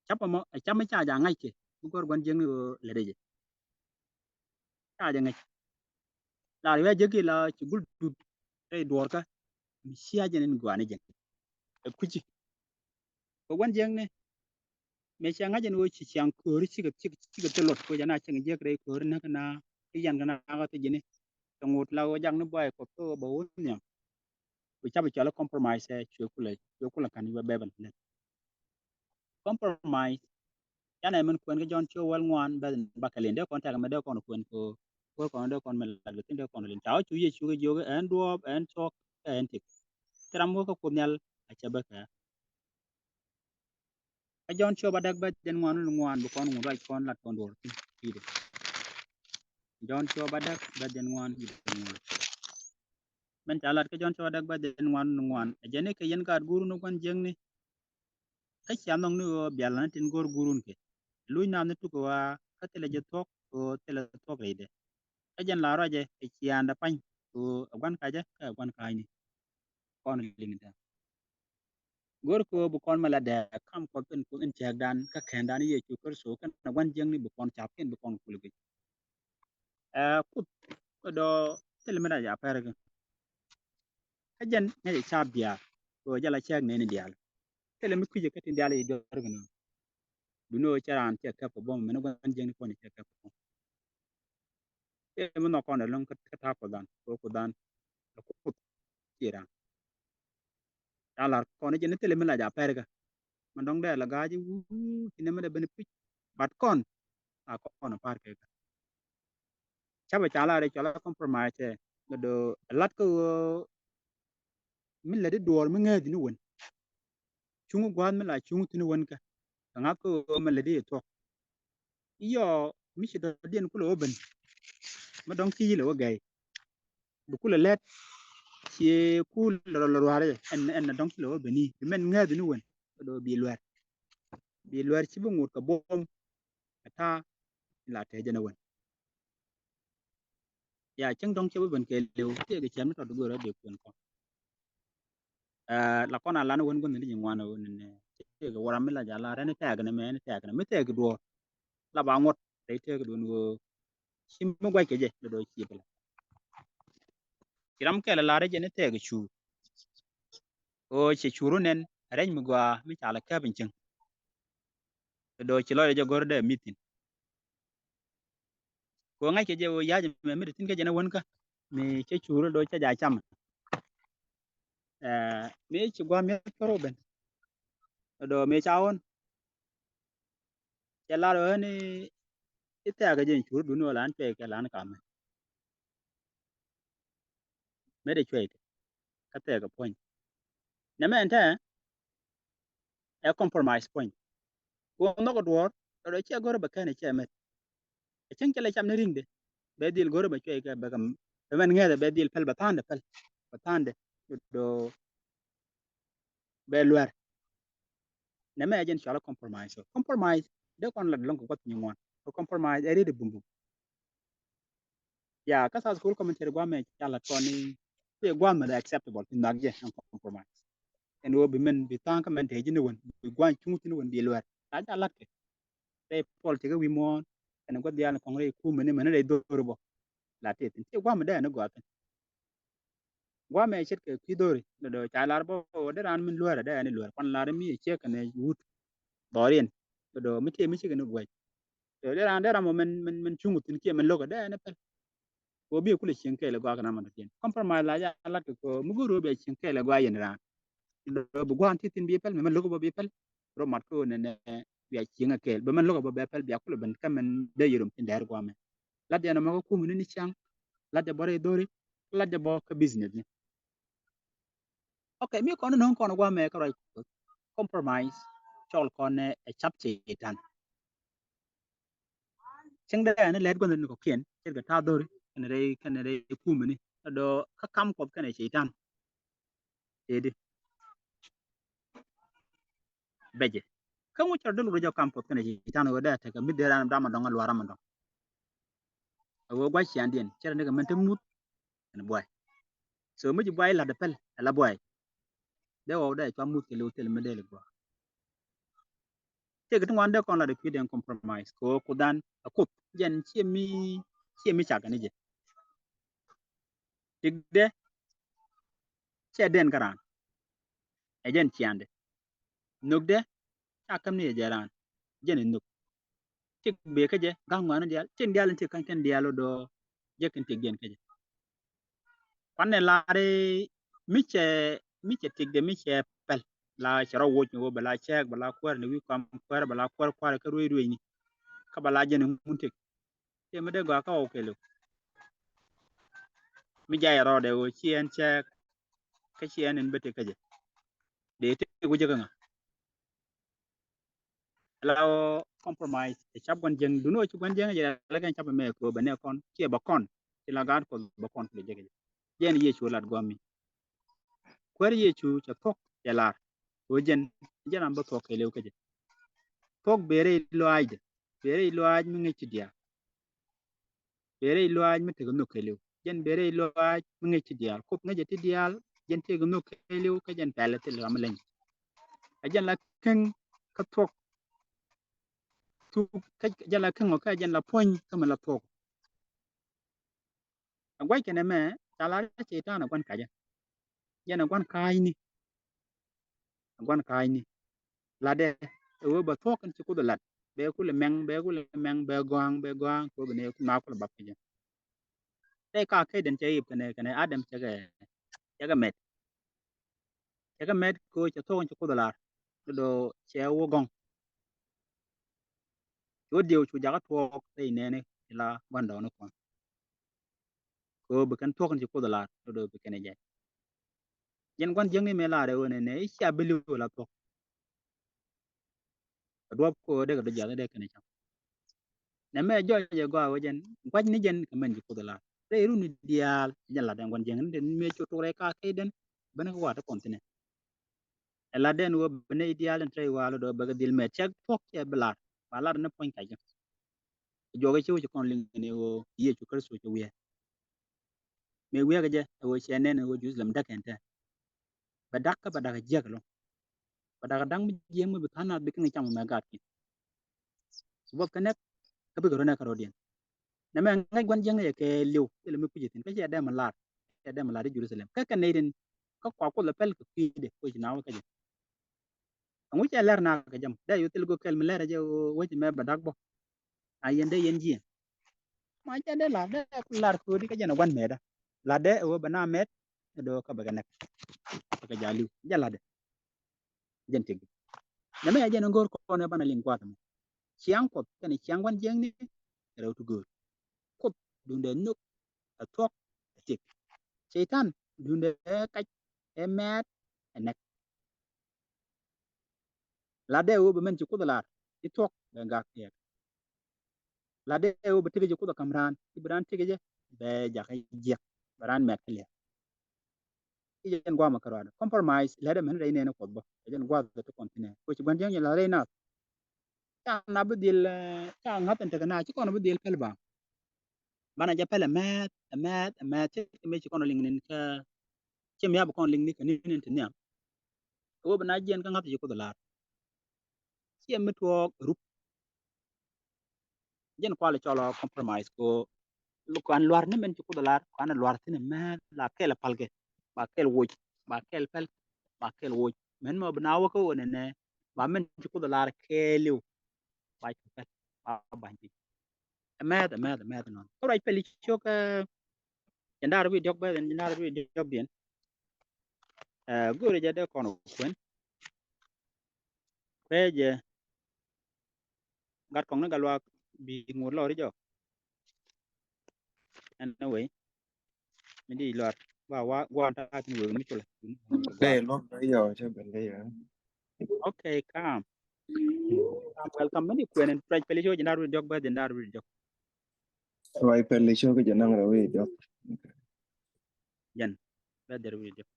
Cap ɛmɔ ɛ cap mi ca jɛ ŋa̱c kɛ mi gɔr gua̱n jiäkni ɣöö lät jɛ. Ca jɛ ŋäc. Lar wi̱i̱ a jek i̱ la ci gul dut rɛy duɔ̱ɔ̱rkä mi cia jɛn in gɔaa ni jɛn. Ɛ kui̱ci kɛ gua̱n jiäkni. Mëë cia ŋa̱c jɛn ɣöö ci ciaŋ kööri cikɛ, cikɛ, cikɛ thil luɔt kɛ jɛn a cieŋ jiäk rɛy kööri näk kɛ na i̱ yan kɛ na kä thi̱n ji̱ni. Kɛ ŋot la ɣöö jak ni buay Kuɔth kä ɣöö bɛ wä nhiam. Ku capɛ cɔl compromise ɛ cuɛ kulɛ, cuɛ kulɛ ka̱n i̱ wä bɛbɛn nɛ. Compromise. Canɛ min kuɛn kä Jɔ̱ɔ̱n ciök wäl ŋuan bɛth in bakɛ liŋ dee kɔn tɛk mɛ dee kɔn kuɛn kɛ wä kɔn dee kɔn mɛ lat kɛ thin dee kɔn liŋ. Ca wä cu Yecu kɛ jiök ɛn duɔɔp ɛn thuɔ̱k ɛn tëk. Thil ram wä kä Kuoth Nhial a cɛ bä kɛ. Kä Jɔ̱ɔ̱n ciöp adäk bɛ̈th jɛn ŋuan wun ŋuan bi kɔn ŋut ruac kɔn lat kɔn duɔ̱ɔ̱r thi̱n ti̱i̱dɛ. Jɔ̱ɔ̱n ciöp adäk bɛ̈th jɛn ŋuan wun ŋuan. Mɛn ca lat kä Jɔ̱ɔ̱n ciöp adäk bɛ̈th jɛn ŋuan wun ŋuan. Ɛ jɛn ni kɛ yɛn gaat guurun ɛ gua̱n jiäkni. Kä cia nhɔk ni ɣöö bial ni tin go̱o̱r guurun kɛ. Luc naath ni tuk ɣöö kä thilɛ jɛ thuɔ̱k ɣöö thilɛ thuɔ̱k rɛydɛ. Kä jɛn la ruacɛ ɛ ciaaŋdɛ pa̱ny ɣöö ɛ gua̱n kacä kä ɛ gua̱n ka̱a̱cni. Kɔn liŋ dɛ. Go̱r kɛ ɣöö bi kɔn mi la dɛɛ kam Kuɔth in Kuoth in cäkdan kä kɛndan Yecu Kritho kɛn ɛ gua̱n jiäkni bi kɔn ca̱p kɛn bi kɔn kul guic. Ɛ Kuoth kä dɔ̱ thilɛ mi la ja pɛr kɛ. Kä jɛn ŋäcɛ ca̱p diaal kɛ ɣöö jɛ la cäk nɛɛni diaal. Thilɛ mi kui̱cɛ kä tin diaal i̱ duer kɛ nɔ. Duŋni ɣöö cɛ raan cɛ kɛp kɛ buɔ̱m mɛn gua̱n jiäkni kɔn cɛ kɛp kɛ buɔ̱m. Ɛ mi nhɔk kɔn ɛlɔ̱ŋ kä ta̱a̱ Kuothdan kɛ ɣöö Kuothdan ɛ Kuoth ci raan. Ca la̱r kɔn i̱ jɛn i̱ thilɛ mi la ja pɛr kɛ. Mɛn dɔ̱ŋ dee la ga̱a̱c i̱ wuu ci nɛmɛ dee ben i̱ puc. But kɔn a kɔn a pa̱r kɛ kɛ. Ca bɛ ca lar i̱ cɔl a compromise ɛ. Mɛ do̱ lat kä ɣöö mi lät i̱ duɔɔr mi ŋääth ni wen. Cuŋ gua̱a̱th mi la cuŋ thi̱n wen kä. Kɛ ŋa̱th kä ɣöö mi lät i̱ thuɔ̱k. Iyɔ mi ci dɔ̱diɛn kulɛ wä ben. Mi dɔ̱ŋ ki̱i̱c lɛ wä gɛy. Bi kulɛ lɛt. Ciɛ kul lɛ rɔ lɛ rua̱a̱r ɛ ɛn ɛn dɔ̱ŋ kulɛ wä ben i̱ bi mɛn ŋääth ni wen. Kä do̱ bi luɛr. Bi luɛr ci bi ŋut kɛ buɔ̱m. Ɛ ta̱a̱ in la tɛɛ jɛn ɛ wen. Ya cäŋ dɔ̱ŋ cɛ bi ben kɛɛliw tëëkɛ cɛn mi tɔt di go̱o̱rä dee kuɛn kɔn. Ɛ la kɔn a lan wen gua̱n ni ji̱ ŋuan ɛ wen ni tëëkɛ wara mi la ja la rɛn tɛɛk ni mɛ ni tɛɛk ni mi tɛɛk duɔ̱ɔ̱r. La ba ŋuɔt rɛy tëëk duɔ̱n ɣöö ci mi guac kɛ jɛ ni dɔ̱ ci bi la. Ci ram kɛl a la rɛc jɛ ni tɛɛk cuur. Ɣöö cɛ cuur wä nɛn rɛc mi gɔaa mi ca la kääp in cäŋ. Ni dɔ̱ ci lɔc jɛ go̱r dee mi thi̱n. Kɛ ɣöö ŋa̱ckɛ jɛ ɣöö ya̱c mɛ mi ti thi̱n kä jɛn ɛ wänkä mi cä cuur do̱ cä ja̱ cam. Ɛ mi ci gua̱a̱m mi cuɔr wä ben. Do̱ mi ca ɣɔ̱n cɛ lar ɣän i̱ thɛɛk kä jɛn cuur duni ɣöö lan cuɛy kɛ lan kamɛ. Mëë dee cuɛy kɛ kä thɛɛk kɛ puɔ̱ny. Nɛmɛ ɛn tɛ ɛ compromise puɔ̱ny. Kɛ ɣöö nhɔk ɛ duɔ̱ɔ̱r ɛ dɔ̱ ciɛ go̱rɛ bɛ kɛn ɛ ciɛ mɛt. Ɛ cäŋ cɛ lɛ cam ni ri̱ŋdɛ bɛ dhil go̱rɛ bɛ cuɛy kɛ bɛ kɛ bɛ mɛn ŋɛ̈thɛ bɛ dhil päl bɛ tha̱a̱ndɛ päl bɛ tha̱a̱ndɛ do̱ bɛ luɛr. Nɛmɛ ɛ jɛn cɔal compromise. Compromise dee kɔn lat lɔ̱ŋ kɛ gua̱th nyi ŋuan kɛ compromise ɛ riet ɛ bumbum. Ya kä South School commentary guamɛ ca lat kɔn ni kuɛ guamɛ dee acceptable ti nhak jɛ ɛn compromise. Ɛn ɣöö bi mɛn bi tha̱a̱ŋ kä mɛn te ji̱ ni wen bi gua̱ny cuŋ ti ni wen bi luɛr. La ca lat kɛ rɛy politics wi̱i̱ muɔ̱ɔ̱n ɛn gua̱th diaal ni kɔŋ rɛy kumɛ ni mɛn rɛy dhori bɔ. La ti thin ti guamɛ dee ɛn gɔaa thin. Guamɛ ce̱tkɛ kui̱ dhori ni do̱ ca lar bä ɣöö dee raan min luäärä dee ɛn luäär kuan lar mi ɛ ciek kɛn ɛ wut dhɔriɛn. Ni do̱ mi tëë mi cikɛ ni guɛc. Do̱ dee raan dee ram ɔ min min min cuŋ thin kiɛ min lo̱kɛ dee ɛn päl. Kɛ ɣöö bi kulɛ cieŋ kɛɛl ɛ gɔaa kɛ ram ɔ dɔ̱diɛn compromise la ca lat kɛ kɛ ɣöö mi go̱o̱r ɣöö bia cieŋ kɛɛl ɛ gɔaa yɛn raan. Ni do̱ bi gua̱a̱n ti thin bi päl mi min lo̱kɛ bä bi päl. Rɔ mat kä ɣöö nɛnɛ bia cieŋ ɛ kɛɛl bä min lo̱kɛ bä bɛ päl bia kulɛ ben kä min dee yɛ rom tin dɛɛr gua̱a̱mɛ. Lat jɛ nɔmɔ kä kumɛ ni ni ciaŋ. Lat jɛ bä rɛy dhori. Lat jɛ bä kä business ni. Ok, mi kɔn no̱o̱ŋ kɔn guamɛ kä ruac Kuɔth. Compromise cɔl kɔn ɛ cap Cɛytan. Cäŋ dee ɛn lɛt gua̱n ni kɔkiɛn ce̱tkɛ ta̱a̱ dhori kɛn rɛy kɛn rɛy kumɛ ni. Kä dɔ̱ kä kam Kuɔth kɛn ɛ Cɛytan. Ëëdi bɛcɛ kä ŋuc cɛ rɔ dee luk rɔ jɔk kam Kuɔth kɛn ɛ Cɛytan ɣöö dee tekɛ mi dee raan dam adɔŋ a luaar amɛ dɔŋ. A ɣöö gua̱c ciaŋdiɛn cɛ rɔ ni kɛ mɛn te muth. Ɛn buay. So mi ci buay lat ɛ pɛl ɛ la buay. Dee ɣɔw dee cua muth kɛ liw thil mi dee li gɔaa. Tëëkɛ ti ŋuan dee kɔn lat ɛ kui̱dɛn compromise kɛ ɣöö Kuothdan ɛ Kuoth jɛn ciɛ mi ciɛ mi cakɛ ni jɛ. Tikdɛ cɛ den kä raan. Ɛ jɛn ciaŋdɛ. Nhökdɛ ca käm ni jɛ raan jɛn in nhök. Tik bee kä jɛ ga̱ŋ ŋɔaani diaal tin diaal in tik ka̱ny kɛn diaal ɔ dɔɔ jɛ kɛn tik diɛn kä jɛ. Kuanɛ lar i̱ mi cɛ mi cɛ tik de mi cɛ pɛl la cɛ rɔ woc ni wä bɛ la cɛɛk bɛ la kuäär ni wi̱i̱ kuam kuäär bɛ la kuäär kuäär kä ruec ruecni. Kä bɛ la jɛn in ŋun tik. Tiɛ mi dee gɔaa kä ɣɔw kɛɛliw. Mi jay rɔɔdɛ ɣöö ci ɛn cɛɛk kä ci ɛn in bä tik kä jɛ. Dee tik wi̱cä kä ŋa. la ɣöö compromise ɛ cap gua̱n jiäŋ, duŋni ɣöö ci gua̱n jiäŋ jɛ la kɛn cap ɛmɛ kɛ ɣöö bɛ nɛ kɔn, kiɛ bɛ kɔn, ci la gaat Kuɔth bɛ kɔn kɛ jɛ kɛ jɛ. Jɛn Yecu lat gua̱a̱mi. Kuäär Yecu cɛ thuɔ̱k cɛ lar ɣöö jɛn, jɛn ram bä thuɔ̱k kɛɛliw kä jɛ. Thuɔ̱k bëë rɛy lɔaacdɛ, bëë rɛy lɔaac mi ŋäc ti diaal. Bëë rɛy lɔaac mi tekɛ nhök kɛɛliw. Jɛn bëë rɛy lɔaac mi ŋäc ti diaal. Kuoth ŋäcɛ ti diaal, jɛn tekɛ nhök kɛɛliw, kä jɛn pɛlɛ thil ram mi leny. Ɛ jɛn la käŋ kä thuɔ̱k. Thuk, kä jɛn la käŋ ɔ, kä jɛn la puɔ̱ny kä mi la thuɔ̱k. Ɛ gua̱c kɛn ɛmɛ, ca lar Cɛytan ɛ gua̱n kacä. Jɛn ɛ gua̱n ka̱a̱cni. Ɛ gua̱n ka̱a̱cni. Latdɛ ɛ ɣöö bɛ thuɔ̱k in ci Kuoth ɛ lat. Bɛ kulɛ mɛŋ, bɛ kulɛ mɛŋ, bɛ gɔ̱a̱ŋ, bɛ gɔ̱a̱ŋ, kɛ ɣöö bɛ nɛ ma kulɛ bap kɛ jɛ. Tëë ka kɛ den cɛ ip kɛnɛ, kɛnɛ Adam cɛ kɛ, cɛ kɛ mɛt. Cɛ kɛ mɛt kɛ ɣöö cɛ thuɔ̱k in ci Kuoth ɛ lar. Do̱do̱ cɛ wä gɔ̱ŋ. Cu diɛw cu jakä tuɔɔk tëë nɛɛni ci la gua̱ndɔɔŋni kɔn. Kɛ ɣöö bi kɛn thuɔ̱k in ci Kuoth ɛ lar, do̱do̱ bi kɛn ɛ jɛ. Jɛn gua̱n jiäkni mëë lar ɛ ɣöö nɛnɛ i̱ cia bi li̱w la thuɔ̱k. Kɛ duɔ̱p kɛ ɣöö dee kɛ dɔ̱ jiath dee kɛn ɛ cam. Nɛmɛ jɔc jɛ gɔaa ɣöö jɛn gua̱cni jɛn kɛ mɛn ci Kuoth ɛ lar. Rɛy runi diaal jɛn lat ɛn gua̱n jiäkni den mëë cu tuk rɛy ka kɛy den ben kɛ wa̱a̱ ti kɔn thi̱nɛ. Ɛ lat den ɣöö ben nɛy diaal in te rɛy wa̱a̱ lɔ do̱ bɛ kɛ dhil mɛt cɛ thuɔ̱k cɛ bi lar. Ba lar ni puɔ̱ny kac kɛ. Juɔk ɛ ci wä ci kɔn liŋ ni ɣöö Yecu Kritho cɛ wiee. Mëë wiee kɛ jɛ ɛ ɣöö cɛ nɛn ɛ ɣöö Jerusalem däk ɛn tɛ. Bɛ dak kä bɛ dak ɛ jiäk ɛlɔ̱ŋ. Bɛ dak ɛ da̱ŋ mi jiäk mi bi tha̱a̱ŋ nath bi kɛn kɛ cam mɛ gaat ki̱n. Ci buɔth kɛ nɛk kä bikɛ rɔ nɛk kä rɔ̱diɛn. Nɛmɛ ŋäc gua̱n jiäkni jɛ kɛɛliw thilɛ mi kui̱c ɛ thi̱n kä cɛ dee mi lar. Cɛ dee mi lar i̱ Jerusalem kä kɛ nɛy tin kä kua Kuoth ɛ pɛl kɛ kui̱dɛ kui̱c na wä kä jɛ. Ɛŋu cɛ lɛr na kɛ jɛ mɔ dee yu thil go̱ kɛl mi lɛr ɛ jɛ wec mɛ bɛ dak bɔ. A yɛn dee yɛn jiɛn. Ma cɛ dee lar dee lar köödi kä jɛn ɛ gua̱n mɛɛtdä. Lar dee ɛ wee bɛ na mɛɛt ɛ do̱ kä bɛ kɛ nɛk. Bɛ kɛ jaliw jɛ lar dee. Jɛn tëk. Nɛmɛ ɛ jɛn ɛ go̱o̱r kɔn ɛ banɛ liŋ gua̱a̱th mɔ. Ciaŋ Kuɔth kɛnɛ ciaŋ gua̱n jiäkni ɛ rɛw ti göör. Kuoth duundɛ nhök ɛ thuɔ̱k ɛ tëk. Cɛy-tan duundɛ ɛ kac ɛ mɛɛt ɛ nɛk. Lat dee ɣöö bɛ mɛn ci Kuoth lar i̱ thuɔ̱k bɛ gak thiɛɛk. Lat dee ɣöö bɛ tekɛ ci Kuoth ɛ ka̱m raan i̱ bi raan tekɛ jɛ bɛ jakä jiɛk bɛ raan mɛt kä liɛk. I̱ jɛn gua̱a̱mɛ kɛ ruaadɛ compromise lɛt ɛmɛn rɛy nɛɛni Kuɔth bä. Ɛ jɛn gua̱a̱th ɛ ti kɔn thi̱nɛ kɛ ci gua̱n jiäkni jɛ lat rɛy nath. Ca nap bi dhil ca ŋa̱th ɛn tekɛ na ci kɔn bi dhil pɛl ba. Banɛ jɛ pɛl ɛmɛth ɛmɛth ɛmɛth ce̱tkɛ mëë ci kɔn liŋ ni̱n kä ci mi a bi kɔn liŋ ni kɛ ni̱n in ti nhiam. Kɛ ɣöö bi na jiɛn kä ŋa̱th ci Kuoth ɛ lar. Ciɛ mi tuɔɔk rup. Jɛn kual cɔl ɔ compromise ko. Kuan luar ni mɛn ci Kuoth ɛ lar kuan luar thin ɛmɛth la kɛl ɛ pal kɛ ba kɛl woc ba kɛl pɛl ba kɛl woc mɛn mɛ bi na wä kä ɣöö nɛnɛ ba mɛn ci Kuoth ɛ lar kɛɛliw. Ba ci pɛl ba ba̱ny piny. Ɛmɛth ɛmɛth ɛmɛth nɔn kä ruac pɛli cio̱k. Jɛn da̱r wi̱i̱ diɔ̱k bɛth ɛn jɛn da̱r wi̱i̱ diɔ̱k diɛn. Ɛ go̱o̱ri jɛ dee kɔn kuɛn. Kuɛ jɛ gat kɔŋ ni gat luaak bi ŋuut lɔri jɔ. Anyway, mi di luar ba wa guan ta kin wek mi chula. Dee luak dee yɔ cɛ ben dee yɔ. Okay, come. Come, welcome. Mi di kuɛn in ruac pɛli cio̱k jɛn da̱r wi̱i̱ diɔ̱k bɛth jɛn da̱r wi̱i̱ diɔ̱k. Ruac pɛli cio̱k jɛ naŋ rɛ wi̱i̱ diɔ̱k. Jɛn bɛth jɛ rɛ wi̱i̱ diɔ̱k.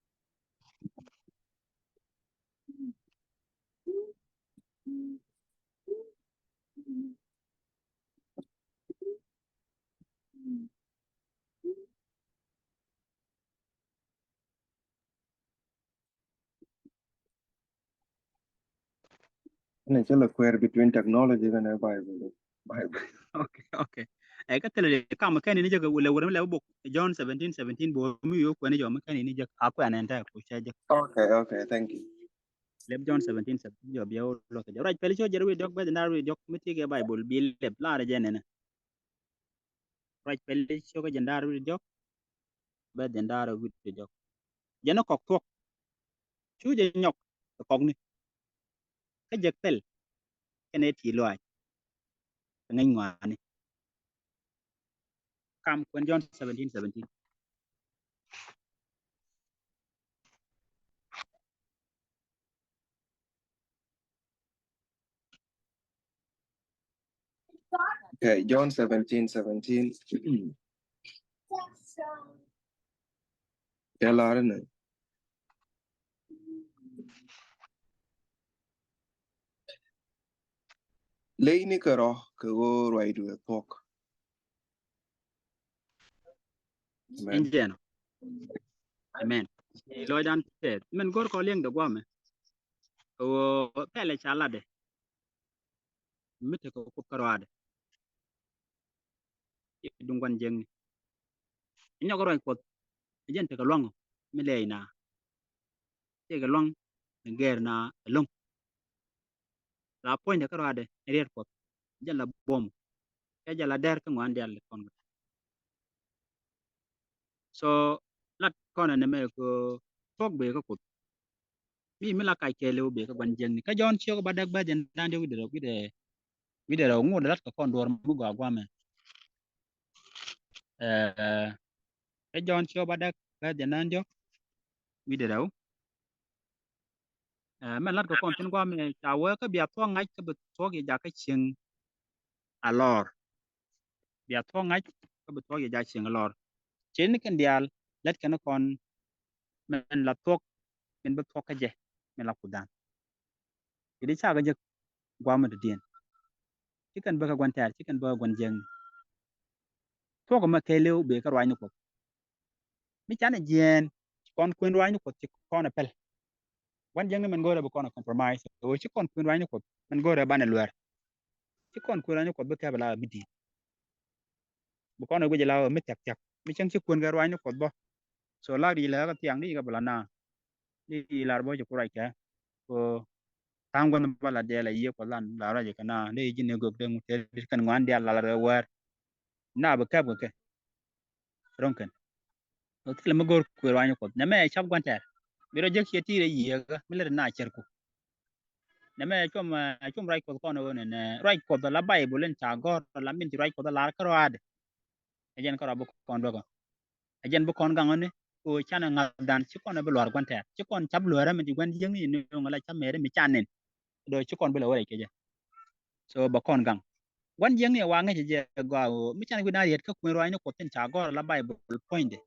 Ni cä lɛ kuɛɛr between technology kɛnɛ Bible. Bible. Okay, okay. Ɛ kä thilɛ kam kɛn ni jek lɛ wurɛ mi lɛ bok John seventeen seventeen bo mi yo kuɛn jɔ mi kɛn ni jek a kuɛn ɛn tɛ ku cɛ jek. Okay, okay, thank you. Lɛp John seventeen seventeen jɔ bia wä lɔth jɛ ruac pɛli cio̱k jɛ rɛ wi̱i̱ diɔ̱k bɛth jɛn da̱r wi̱i̱ diɔ̱k mi ti kɛ Bible bi lɛp lar jɛ nɛnɛ. Ruac pɛli cio̱k jɛn da̱r wi̱i̱ diɔ̱k bɛth jɛn da̱r wi̱i̱ diɔ̱k. Jɛn kɔk thuɔ̱k. Cu jɛ nyɔk kɛ kɔkni. Kä jek pɛl kɛnɛ ti luaac kɛ ŋäc ŋɔaani. Kam kuɛn John seventeen seventeen. Okay, John seventeen seventeen. Cɛ lar ni. Ley ni kɛ rɔ kɛ ɣöö ruacdu ɛ thuɔ̱k. Amen. Ɛn jɛn ɔ. Amen. Lɔcdan tɛth. Min go̱r kɔ liɛŋ dɛ guamɛ. Kɛ ɣöö pɛlɛ ca latdɛ. Mi tekɛ Kuoth kärɔadɛ. Ci duŋ gua̱n jiäkni. Inyɔk ruac Kuɔth. Ɛ jɛn tekɛ luaŋ ɔ mi lɛɛc na. Tekɛ luaŋ mi gɛr na ɛlɔ̱ŋ. La puɔ̱nydɛ kärɔadɛ ni riɛt Kuɔth. Jɛn la buɔm. Kɛ jɛ la dɛr kä ŋuan diaal kɔn. So lat kɔn ɛn ɛmɛ kɛ thuɔ̱k bëë kä Kuoth. Mi mi la kac kɛɛliw bëë kä gua̱n jiäkni. Kä Jɔ̱ɔ̱n ciök bädäk bɛ̈th jiɛn da̱ŋ diɔ̱k wi̱cdɛ rɛw, wi̱cdɛ, wi̱cdɛ rɛw ŋot lat kɛ kɔn duɔ̱ɔ̱r mi gɔaa guamɛ. Ɛ, kä Jɔ̱ɔ̱n ciök bädäk bɛ̈th jiɛn da̱ŋ diɔ̱k wi̱cdɛ rɛw. Ɛ, mɛn lat kɛ kɔn thi̱n guamɛ ca wee kä bia thuɔ̱k ŋa̱c kä bi thuɔ̱k yɛ jakä cieŋ a lɔr. Bia thuɔ̱k ŋa̱c kä bi thuɔ̱k yɛ jakä cieŋ a lɔr. Cieŋ ni kɛn diaal lät kɛn kɔn mɛn la thuɔ̱k, mɛn bi thuɔ̱k kä jɛ, mɛn la Kuothdan. Ti di cakɛ jek guamɛ dɔ̱diɛn. Ci kɛn bä kä gua̱n tɛ̈r, ci kɛn bä kä gua̱n jiäkni. Thuɔ̱k mɛ kɛɛliw bëë kä ruacni Kuɔth. Mi canɛ jiɛɛn, ci kɔn kuën ruacni Kuɔth, ci kɔn ɛ pɛl. Gua̱n jiäkni mɛn go̱o̱rɛ bi kɔn ɛ compromise. Ɣöö ci kɔn kuën ruacni Kuɔth, mɛn go̱o̱rɛ banɛ luɛr. Ci kɔn kuën ruacni Kuɔth bi kɛp ɛ la mi di̱i̱t. Bi kɔn ɛ guic ɛ la ɣöö mi thia̱k thia̱k. Mi cäŋ ci kuën kɛ ruacni Kuɔth bä. So la di lɛ kä thiaŋ di kɛ bi la na. Di lar bä ci ku ruac kɛ. Ko tha̱a̱ŋ gua̱n ba la diɛl a yiëë Kuɔth lan la ruac kɛ na. Di ji̱n ɛ gök dee ŋut tëë kɛn ŋuan diaal la rɛ wɛɛr. Na bi kɛp kɛ kɛ. Ro̱ŋ kɛn. Ɣöö thilɛ mi go̱o̱r kuëë ruaacni Kuɔth. Nɛmɛ ɛ cap gua̱n tɛ̈r. Bi rɔ jek ciɛ ti̱i̱r ɛ yiëëkä mi lät na cärku. Nɛmɛ ɛ cuɔm, ɛ cuɔm ruac Kuɔth kɔn ɣöö nɛnɛ ruac Kuɔth ala Baibol in ca gɔ̱r ala min ci ruac Kuɔth ala kärɔaadɛ. Ɛ jɛn kärɔa bi kɔn duäkä. Ɛ jɛn bi kɔn gaŋ ni ɣöö canɛ ŋa̱thdan ci kɔn ɛ bi lua̱r gua̱n tɛ̈r. Ci kɔn cap luäärä min ci gua̱n jiäkni ni nööŋ ala cap mɛɛri mi can nin. Dɔ̱ ci kɔn bi lɛ wä rɛc kɛ jɛ. So bɛ kɔn gaŋ. Gua̱n jiäkni ɛ wa ŋäc jɛ gɔaa ɣöö mi can wi̱n a riet kä kuën ruaacni Kuɔth tin ca gɔ̱r ala Baibol puɔ̱nydɛ.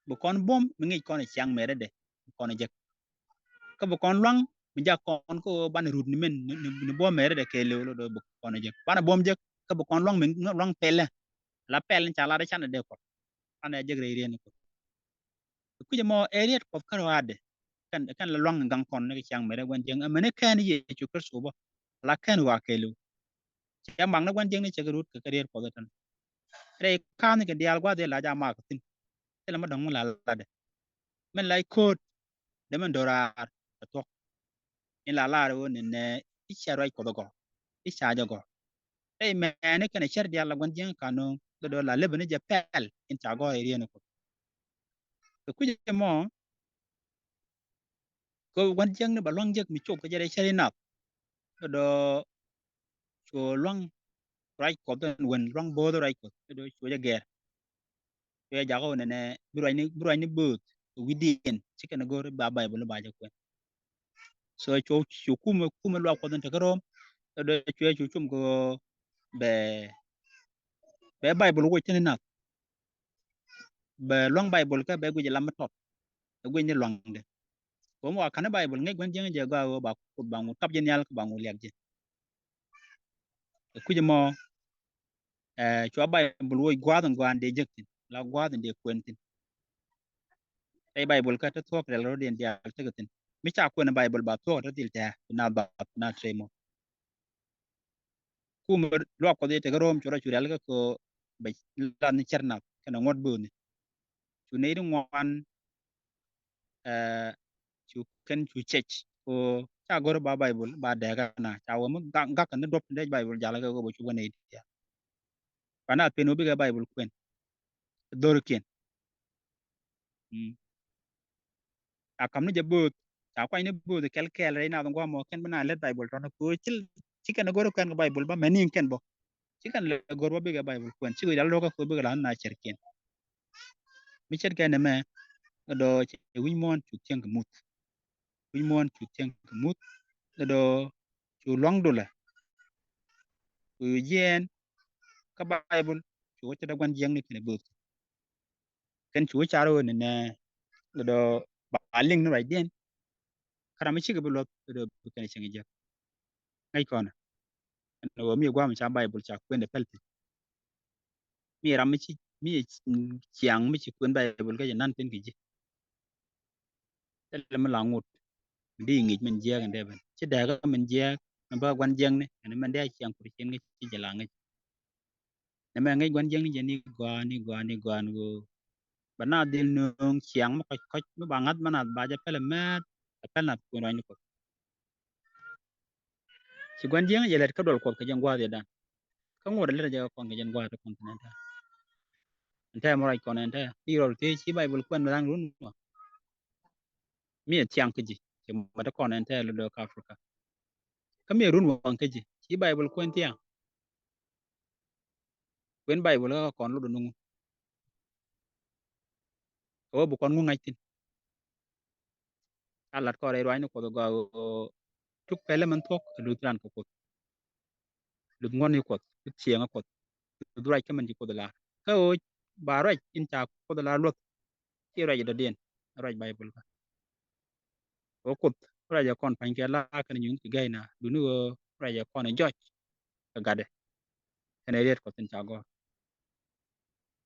Bi kɔn buɔ̱m mi ŋic kɔn ɛ ciaŋ mɛɛri dɛ. Bi kɔn ɛ jek. Kä bi kɔn luaŋ mi jak kɔn kä ɣöö banɛ rut ni min ni, ni, ni buɔ̱m mɛɛri dɛ kɛɛliw lo dɔ̱ bi kɔn ɛ jek. Banɛ buɔ̱m jek kä bi kɔn luaŋ mi luaŋ pɛlɛ. La pɛl in ca lat ɛ canɛ dee Kuɔth. Banɛ jek rɛy riet ni Kuɔth. Kui̱c ɛmɔ ɛ riet Kuɔth kärɔaadɛ. Kɛn, kɛn la luaŋ in gaŋ kɔn ni kɛ ciaŋ mɛɛri gua̱n jiäkni. Ɛmɛni kɛn Yecu Kritho bä. La kɛn wa kɛɛliw. Cɛ mak ni gua̱n jiäkni cɛ kɛ rut kɛ kɛ riet Kuɔth ɛ tɛn. Rɛy ka̱n kɛ diaal gua̱th ɛ la ja mak thi̱n. Thilɛ mi dɔ̱ŋ mi la latdɛ. Min la i̱ ko̱o̱t dee min do̱raar ɛ thuɔ̱k. In la lar ɣöö nɛnɛ i̱ ca ruac Kuɔth ɛ gɔ̱r. I̱ ca jɛ gɔ̱r. Rɛy mɛni kɛnɛ cär diaal la gua̱n jiäkni ka nööŋ dee dɔ̱ la lɛpɛ ni jɛ pɛl in ca gɔ̱r ɛ riet ni Kuɔth. Kɛ kui̱c ɛmɔ kɛ gua̱n jiäkni ba luaŋ jek mi cop kɛ jɛ rɛy cär inath. Dee dɔ̱ cu luaŋ ruac Kuɔth in wen luaŋ bo̱o̱th ruac Kuɔth dee dɔ̱ cu jɛ gɛr. Cuɛ jakä ɣöö nɛnɛ bi ruacni, bi ruacni bööth kɛ wi̱diɛn ci kɛn go̱r ba Baibol ni ba jɛ kuɛn. So cu, cu kumɛ, kumɛ luak Kuɔth in tekä Rom. Dee cuɛ cu cum kɛ ɣöö bɛ, bɛ Baibol woc tini nath. Bɛ luaŋ Baibol kä bɛ guic lam mi tɔt. Bɛ guic ni luaŋdɛ. Ɣöö mi wa ka̱n ni Baibol ŋäc gua̱n jiäkni jɛ gɔaa ɣöö ba Kuoth ba ŋu kap jɛ nhial kä ba ŋu liak jɛ. Kɛ kui̱c ɛmɔ ɛ cua Baibol woc gua̱a̱th in gɔaa in dee jek thi̱n la gua̱a̱th in dee kuɛn thi̱n. Rɛy Baibol kä te thuɔ̱k rɛl rɔ̱diɛn diaal tekɛ thi̱n. Mi ca kuɛn Baibol ba thuɔ̱k te dhil tɛ̱̈ɛ̱̈ bi naath bath naath rɛy mɔ. Kumɛ luak Kuɔth i̱ tekɛ Rom cu rɔ cu rɛl kä kɛ bɛ lath ni cär nath kɛnɛ ŋuɔ̱t bööthni. Cu nɛy ti ŋuan ɛ cu kɛn cu cɛc ko ca go̱r ba Baibol ba dɛɛkä na ca wä mi gak, gak kɛn ni duɔp ni dee Baibol jal kɛ kɛ bɛ cu wä nɛy ti. Ba naath pen wä bikɛ Baibol kuɛn dhorikiɛn. Mm. A kam ni jɛ bööth ca kuany ni bööth kɛl kɛl rɛy nath guamɔ kɛn bi na lɛt Baibol tɔn ko ci, ci kɛn go̱r kɛn kɛ Baibol ba mɛni kɛn bɔ. Ci kɛn lɛ go̱r ba bikɛ Baibol kuɛn ci kɛ jal lo̱kä ko bikɛ la na cɛrkiɛn. Mi ce̱tkɛ nɛmɛ dɔ̱ cɛ wi̱c muɔ̱ɔ̱n cu thiäŋ kɛ muth. Wi̱c muɔ̱ɔ̱n cu thiäŋ kɛ muth dɔ̱ cu luaŋ dulɛ. Cu jiɛɛn kä Baibol, cu wä cɛ dee gua̱n jiäkni kɛnɛ bööth. Kɛn cu wä car ɣöö ni nɛ, dɔ̱dɔ̱ ba liŋ ni ruacdiɛn. Kä ram mi cikɛ bi luɔth, dɔ̱dɔ̱ bi kɛn cieŋ jiäk. Ŋäc kɔnɛ. Ɛn ɣöö mi gua̱a̱m ca Baibol ca kuendɛ päl thi̱n. Mi ram mi ci, mi ciaŋ mi ci kuen Baibol kä jɛ nan thi̱n kɛ ji̱. Thilɛ mi la ŋot. Mi di ŋic min jiääk in dee ben. Ci dääkä min jiääk, min bä gua̱n jiäkni, ɛn min dee a ciaŋ kur cin ŋic ci jɛ la ŋic. Nɛ mɛ ŋic gua̱n jiäkni jɛ ni gɔaa, ni gɔaa, ni gɔaa, ni ɣöö bɛ naath dhil nööŋ ciaŋ mi kɔc kɔc, mi ba ŋa̱th mi naath ba jɛ pɛl mɛth, kɛ pɛl naath kuen ruacni Kuɔth. Ci gua̱n jiäkni jɛ lɛt kä duɔl Kuɔth kɛ jɛn gua̱a̱th yɛ dan. Kä ŋot a lɛt a jɛ kɔn kɛ jɛn gua̱a̱th ti kɔn thin ɛn tɛ. Ɛn tɛ mɛ ruac kɔn ɛn tɛ. I̱ rɔl tëë ci Baibol kuɛn mi dhaŋ run wä. Mi ɛ thiaŋ kä ji̱. Ci mɛ ti kɔn ɛn tɛ lɔ dɔk Africa. Kä mi ɛ run waŋ kä ji̱. Ci Baibol kuɛn thiaŋ. Kuɛn Baibol kä kɔn lɔ dɔ nuŋ. Kɛ wä bi kɔn ŋu ŋa̱c thi̱n. A lat kɔn rɛy ruacni Kuɔth gɔaa ɣöö tuk pɛlɛ min thuɔ̱k ɛ luth ran kɛ Kuoth. Luth ŋuɔ̱tni Kuɔth, luth cieŋä Kuɔth, luth ruac kä min ci Kuoth lar. Kä ɣöö ba ruac in ca Kuoth lar luɔth, ci ruac dɔ̱diɛn, ruac Baibol kä. Ɣöö Kuoth ruac ɛ kɔn pa̱ny kɛ la kɛn nyuŋ ci gɛy na, duni ɣöö ruac ɛ kɔn ɛ jɔc kɛ gatdɛ. Kɛn ɛ riet Kuɔth in ca gɔ̱r.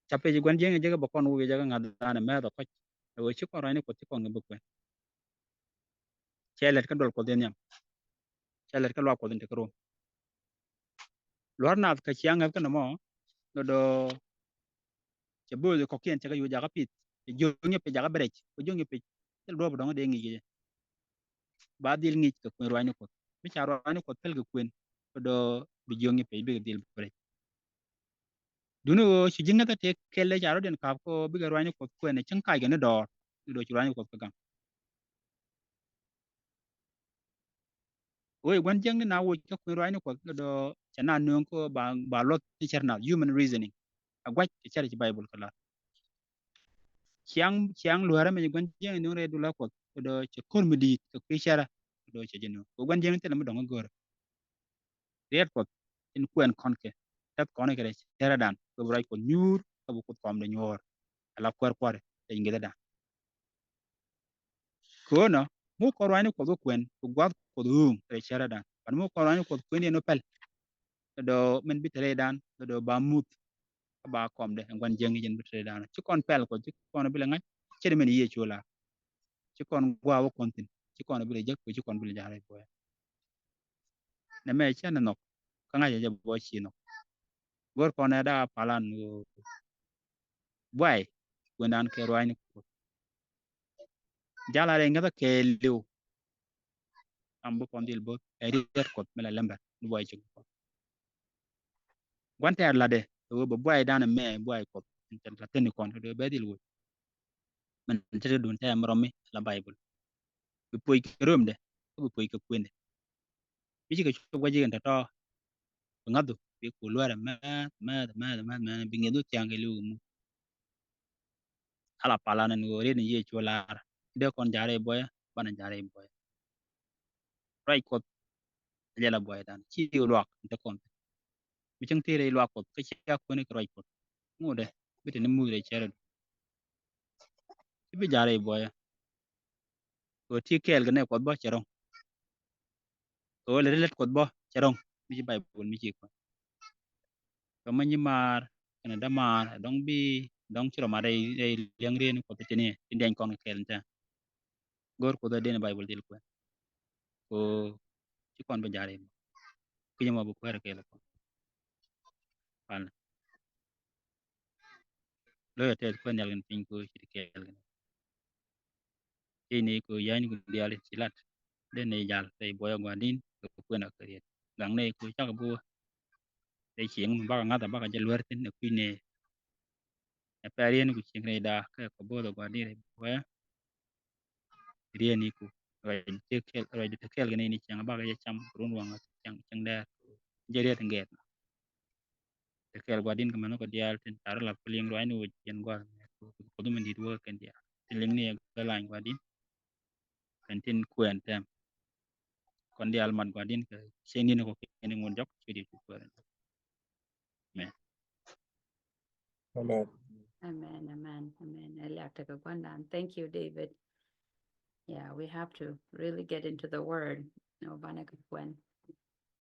Ca pec gua̱n jiäkni jɛ kɛ bɛ kɔn wä wi̱c jɛ kɛ ŋa̱th danɛ mɛth ɛ kɔc. Ɛ ɣöö ci kɔn ruacni Kuɔth ci kɔn kɛ bä kuɛn. Cɛ lɛt kä duɔl Kuɔth in nhiam. Cɛ lɛt kä luaak Kuɔth in te kä Rom. Lua̱r nath kä ciaŋ ŋäth kä nɔmɔ, dɔ̱dɔ̱ cɛ bööth kɔ̱kiɛn cɛ kɛ yo̱ jakä pith. Cɛ jiöŋ nyɛ pec jakä bɛ rɛc, kɛ jiöŋ nyɛ pec. Thil duɔ̱ɔ̱p dɔ̱ŋ dee ŋic kɛ jɛ. Ba dhil ŋic kɛ kuën ruacni Kuɔth. Mi ca ruacni Kuɔth thil kɛ kuën, dɔ̱dɔ̱ bi jiöŋ nyɛ pec bikɛ dhil bɛ rɛc. Duni ɣöö ci ji̱ ŋäthä tëë kɛl dee ca rɔ̱diɛn ka̱p kä bikɛ ruacni Kuɔth kuɛn ɛ cäŋ kac kɛ ni dɔɔr. Dɔ̱dɔ̱ ci ruacni Kuɔth kä gaŋ. Ɣöö i̱ gua̱n jiäkni na woc kä kuën ruacni Kuɔth dɔ̱dɔ̱ cɛ na nööŋ kä ba, ba luɔth ni cär nath, human reasoning. A gua̱c cɛ cär ci Baibol kä la. Ciaŋ, ciaŋ luäärä mɛ ci gua̱n jiäkni nööŋ rɛy duɔl Kuɔth dɔ̱dɔ̱ cɛ ko̱r mi di̱i̱t kɛ kui̱ cärä dɔ̱dɔ̱ cɛ ji̱ nööŋ. Kɛ gua̱n jiäkni thilɛ mi dɔ̱ŋ i̱ görä. Riɛt Kuɔth in kuɛn kɔn kɛ. Tɛth kɔn kɛ rɛy cärädan. Kɛ bi ruac Kuɔth nyuur, kä bi Kuoth kɔmdɛ nyuɔ̱ɔ̱r. Ala kuäär kuäärɛ, rɛy ŋi̱thädan. Köönä, mi wä kɔn ruaacni Kuɔth kä kuɛn, bi gua̱a̱th Kuɔth ɣööŋ rɛy cärädan. But mi wä kɔn ruaacni Kuɔth kuɛn yɛn wä pɛl. Dɔ̱dɔ̱ min bi te rɛydan, dɔ̱dɔ̱ ba muth. Kä ba kɔmdɛ, ɛn gua̱n jiäkni jɛn bi te rɛydan. Ci kɔn pɛl Kuɔth, ci kɔn bi lɛ ŋa̱c, ce̱t min Yecu la. Ci kɔn gua̱a̱ wä kɔn thi̱n, ci kɔn bi lɛ jäk, ci kɔn bi lɛ ja̱r rɛy buɔyä. Nɛ mɛ cɛ ni nhɔk, kä ŋa̱cä jɛ bɔ ci nhɔk. Go̱r kɔn ɛ daa palan ɣöö buay kuëndan kɛ ruaacni Kuɔth. Jal a rɛy ŋäthä kɛɛliw. Am bi kɔn dhil bo̱th ɛ riɛt Kuɔth mi la lɛmbɛr ni buay cik Kuɔth. Gua̱n tɛɛr latdɛ ɛ ɣöö bɛ buay dan ɛmɛ buay Kuɔth in cɛ la teni kɔn kɛ dee bɛ dhil woc. Min te te dun tɛɛr mi rɔmi la Baibol. Bi puɔc kɛ römdɛ kä bi puɔc kɛ kuëndɛ. Mi cikɛ cop gua̱c ji̱ kɛn tɔ̱tɔ̱. Bi ŋa̱thu bi ku luäärɛ mɛth mɛth mɛth mɛth mɛth bi ŋi̱eth wä thia̱a̱ŋ kɛ li̱w kɛ muth. Ala palan ɛn ɣöö riet ni Yecu lar. Dee kɔn ja̱r rɛy buɔyä, banɛ ja̱r rɛy buɔyä. Ruac Kuɔth a jɛ la buɔydan. Ci luak in te kɔn. Mi cäŋ tëë rɛy luak Kuɔth kä cia kuäni kɛ ruac Kuɔth. Ŋotdɛ bi te ni muth rɛy cärädu. Ci bi ja̱r rɛy buɔyä. Kɛ ɣöö ti kɛɛl kɛ nɛ Kuɔth bä cɛ rɔ̱ŋ. Kɛ ɣöö lɛ ri lät Kuɔth bä cɛ rɔ̱ŋ mi ci Baibol mi ci kuäär. Kɛ ma nyi maar kɛnɛ dämaar dɔ̱ŋ bi dɔ̱ŋ ci rɔ mat rɛy rɛy liɛŋ rieen Kuɔth tini tin diany kɔn kɛ kɛɛl ni tɛ̈. Go̱o̱r Kuoth ɛ den Baibol dhil kuɛn. Kɛ ɣöö ci kɔn bi ja̱r rɛy mɔ. Kinyɛ mɔ bi kuäär kɛɛl kɔn. Palnɛ. Lo̱cɛ tɛth kuɛn nhial kɛn piny kɛ ɣöö ci ti kɛɛl kɛn. Ci ni kɛ ɣöö ya̱ny kɛ diaal ci lat. Den ni jal rɛy buɔyä gua̱ndin kɛ kuɛn a kɛ riet. Gaŋ ni kɛ ɣöö cakɛ bi wä. Rɛy cieŋ mi bakɛ ŋa̱th a bakɛ jɛ luär thin ɛ kui̱ ni. Ɛ pɛr yɛn ku cieŋ rɛy da̱a̱ kɛ kɛ bo̱o̱th a gua̱ndin rɛy buɔyä. Riɛn iku ruac ti kɛl, ruac ti kɛl kɛ ni ni cɛŋ a bakɛ jɛ cam run waŋ cɛŋ cɛŋ dɛɛr. Jɛ riɛt ŋɛɛt na ti kɛl gua̱din kɛ mɛn kɔ diaal tin tar lap kɛ liŋ ruac ni wä jɛn gua̱r. Kuoth min dit wä kɛn diaal tin liŋ ni kɛ lany gua̱din. Kɛn tin kuɛn tɛm kɔn diaal mat gua̱din kɛ cieŋ ni kɔ kɛn ŋun jɔk ci dit ku kuɛn. Mɛ Amen. Amen, amen, amen. Ɛ liak tekɛ gua̱ndan. Thank you, David. Yeah, we have to really get into the word. Ɔ banɛ kɛ kuɛn.